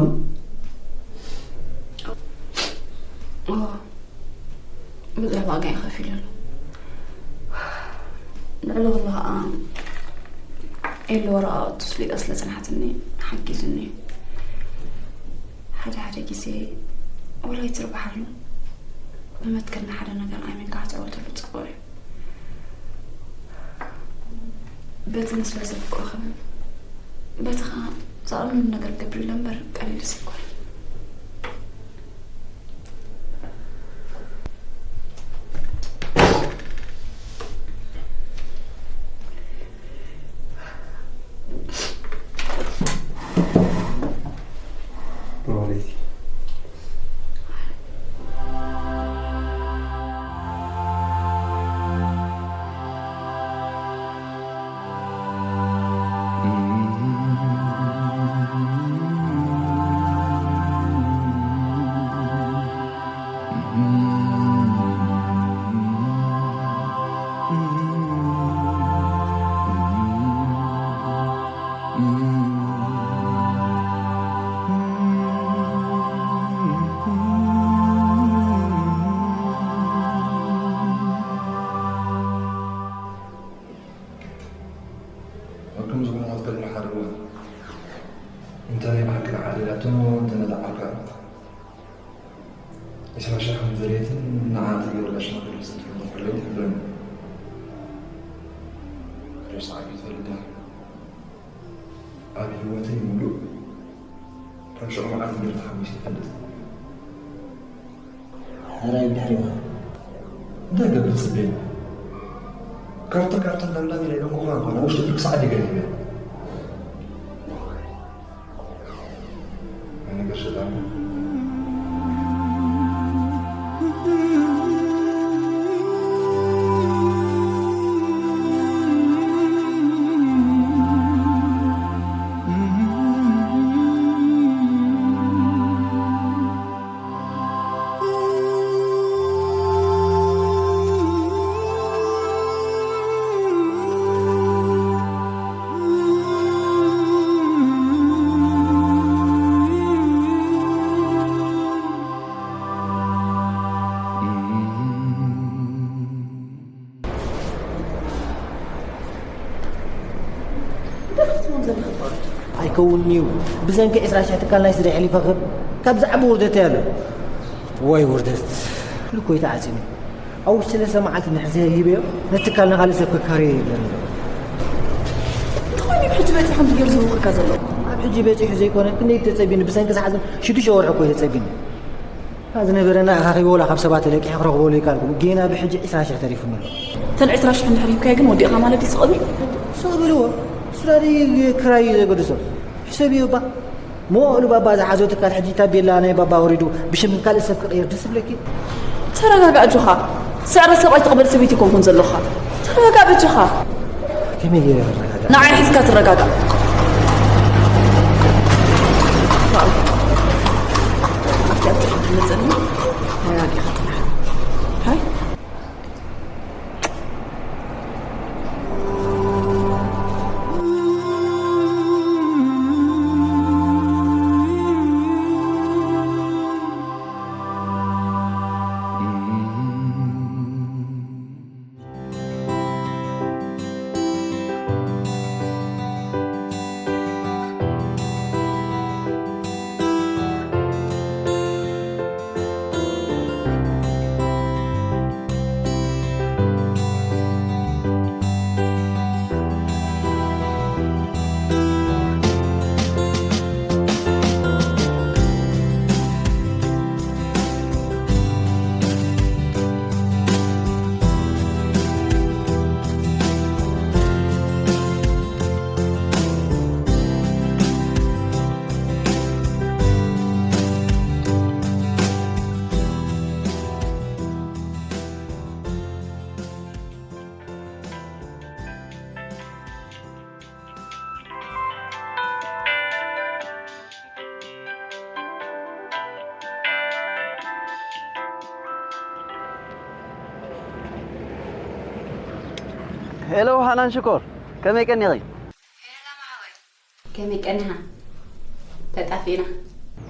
እዎ፣ ብዙሕ ዋጋ እዩ ከፊሉ ኣሎ። ልዕሊ ኩሉ ኸኣ ኤሉ ወረቓቕቱ ስሊጣ ስለ ጸንሓትኒ ሓጊዙኒ እዩ። ሓደ ሓደ ግዜ ወላ ኣይትርብሓሉ፣ ብመትከልና ሓደ ነገር ኣሚንካ ክትዕወተሉ ጽቡቕ እዩ። በቲ ንስለ ዘፍቅሮ ክብል፣ በቲ ኸኣ ዝኣምነሉ ነገር ክገብር ኢለ እምበር ቀሊልስ ኣይኮነን። ኣብ ከምዚ ኩነታት ከለና ሓደ እዋን፣ እንተ ናይ ብሓቂ ንዓዲ ኢላቶ፣ እንተ ነታ ዓርካ፣ ዒስራ ሺሕ ከም ዘድልየትን ንዓ ትገብረላ ሽማግለ ዘትፈልጦ ፍርዲ ትሕብረኒ። ሬሳ ዓብዩ ተወሊዳ። ኣብ ህይወተይ ምሉእ ካብ ሽዑ መዓልቲ ገይሩ ተሓጒሰ ይፈልጥ። ሕራይ ብድሕሪኻ እንታይ ገብር ጽበይ? ካርታ ካርታ እንዳምዳም ኢለ ደንጎኻ እንኳን ውሽጢ ፍርቂ ሰዓት ይገርም። ኣይ ነገር ሸጣን። ከውንዩ ብዘንኪ ዕስራ ሽሕ ትካል ናይ ስራሕ ይፈኽር። ካብ ዝዓቢ ውርደት ኣሎ። ወይ ውርደት። ልኮይ ተዓጺኑ። ኣብ ውሽጢ ሰለስተ መዓልቲ ንሕዚ ሂበዮ፣ ነቲ ትካል ንኻልእ ሰብ ከካርዮ ይብለኒ። እንተኾይኑ ብሕጂ በጺሑ ከምዚ ገይሩ ዝህውኽካ ዘሎ? ኣብ ሕጂ በጺሑ ዘይኮነ፣ ክንደይ ተጸቢኒ፣ ብሰንኪ ዝሓዘን ሽዱሽተ ወርሒ እኮ እዩ ተጸቢኒ። እታ ዝነበረና ኣኻኺበ ወላ ካብ ሰባት ተለቂሐ ክረኽቦ ዘይከኣልኩ፣ ጌና ብሕጂ ዕስራ ሽሕ ተሪፉኒ ኣሎ። እተን ዕስራ ሽሕ እንድሕር ሂብካዮ ግን ወዲእኻ ማለት ድዩ? ስቕ ብል? ስቕ በልዎ። እሱ ዳኣ ክራይ እዩ ዘገድሶ። ሕሰብዮ እባ። ሞ ንባባ ዝሓዞ ትካል ሕጂ ታቤላ ናይ ባባ ወሪዱ ብሽም ካልእ ሰብ ክቕየር ደስ ይብለኪ? ተረጋጋ ኣጆኻ። ስዕረት ሰብኣይ ትቕበል ሰበይቲ ኣይኮንኩን ዘለኻ። ተረጋጋ በጃኻ። ከመይ ገይረ ክረጋጋእ? ንዓይ ሒዝካ ትረጋጋእ። ኣብቲ ኣብ ትሕቲ መጸኒ ተረጋጊኻ ጽናሕ። ሃይ። ሄሎ ሃናን ሽኮር፣ ከመይ ቀኒኺ? ከመይ ቀኒኻ? ተጣፊእና።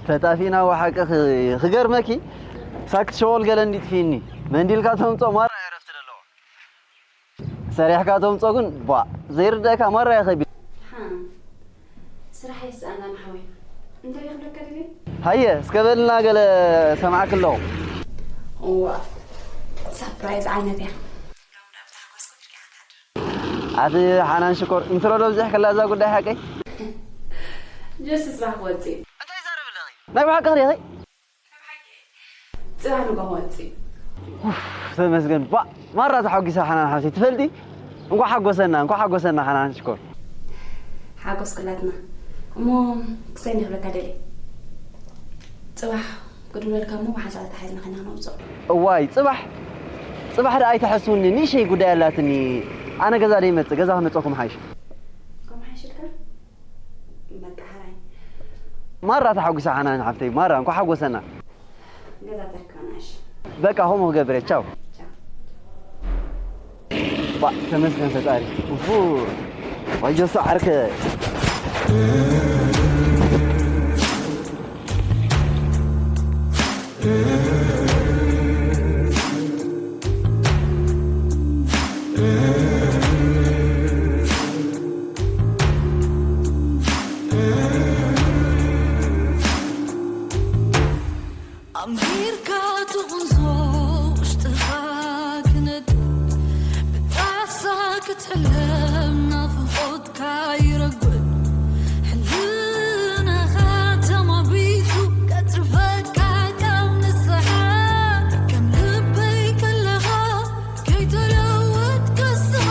ተጣፊእና፣ ወሓቂ ክ-፣ ክገርመኪ፣ ሳክት ሸወል ገለ እንዲጥፊእኒ፣ መንዲልካ ተምጾ ማራ ዕረፍቲ ደለዎ። ሰሪሕካ ተምጾ ግን፣ ቧ፣ ዘይርደእካ ማራ ይኸቢ። ሓ፣ ስራሕ የስኣና ንሓወይ። እንታይ ይኽለካ ድልየ? ሃየ፣ እስከ በልና ገለ ሰምዓክ ኣለኹ። እዋ፣ ሳፕራይዝ ዓይነት እያ። ሎሚ ዶ ብታሕጓስ ጉድ ዲኻ ትሓድር? ኣቲ ሓናን ሽኮር፣ እንትሮ ዶ ብዝሕ ከላ እዛ ጉዳይ ሓቀይ? ጀስት ስራሕ ክወጽእ። እንታይ ይዛረብ ኣለኺ? ናይ ብሓቂ ክሪኺ? ጽባሕ ንግሆ ክወጽእ። ኡፍ፣ ተመስገን። ባ፣ ማራ ተሓጒሳ ሓናን ሓፍተይ። ትፈልጢ? እንኳዕ ሓጎሰና፣ እንኳዕ ሓጎሰና ሓናን ሽኮር። ሓጎስ ክላትና። እሞ ክሳይ እንዲኽብለካ ደልየ። ጽባሕ ጉድ ምበልካ እሞ ብሓንሳእ ተታሒዝና ኸይና ክነውጽኦ። እዋይ፣ ጽባሕ፣ ጽባሕ ደኣ ኣይትሓስውኒ፣ ንእሽተይ ጉዳይ ኣላትኒ። ኣነ ገዛ ደይመጽእ፣ ገዛ ክመጸኩም ሓይሽ። ከምኡ ሓይሽልካ? በቃ፣ ሕራይ። ማራ ተሓጒሳ ሓናን ሓፍተይ፣ ማራ፣ እንኳዕ ሓጎሰና። ገዛ ተርክበና፣ እሺ። በቃ፣ ከምኡ ክገብር እየ፣ ቻው። ቻው። ባ፣ ተመስገን ፈጣሪ። ኡፉ፣ ዋዮ ሰዓርከ። ኣንቢርካ ትቕንዞ ውሽጥኻ ክነድ ብጣሳ ክትሕለም ናፍቖትካ ይረጉድ ሕልናኻ ተማቢቱ ከጽርፈካ ካብ ንስሓ ከም ልበይ ከለኻ ከይተለወጥካ ስኻ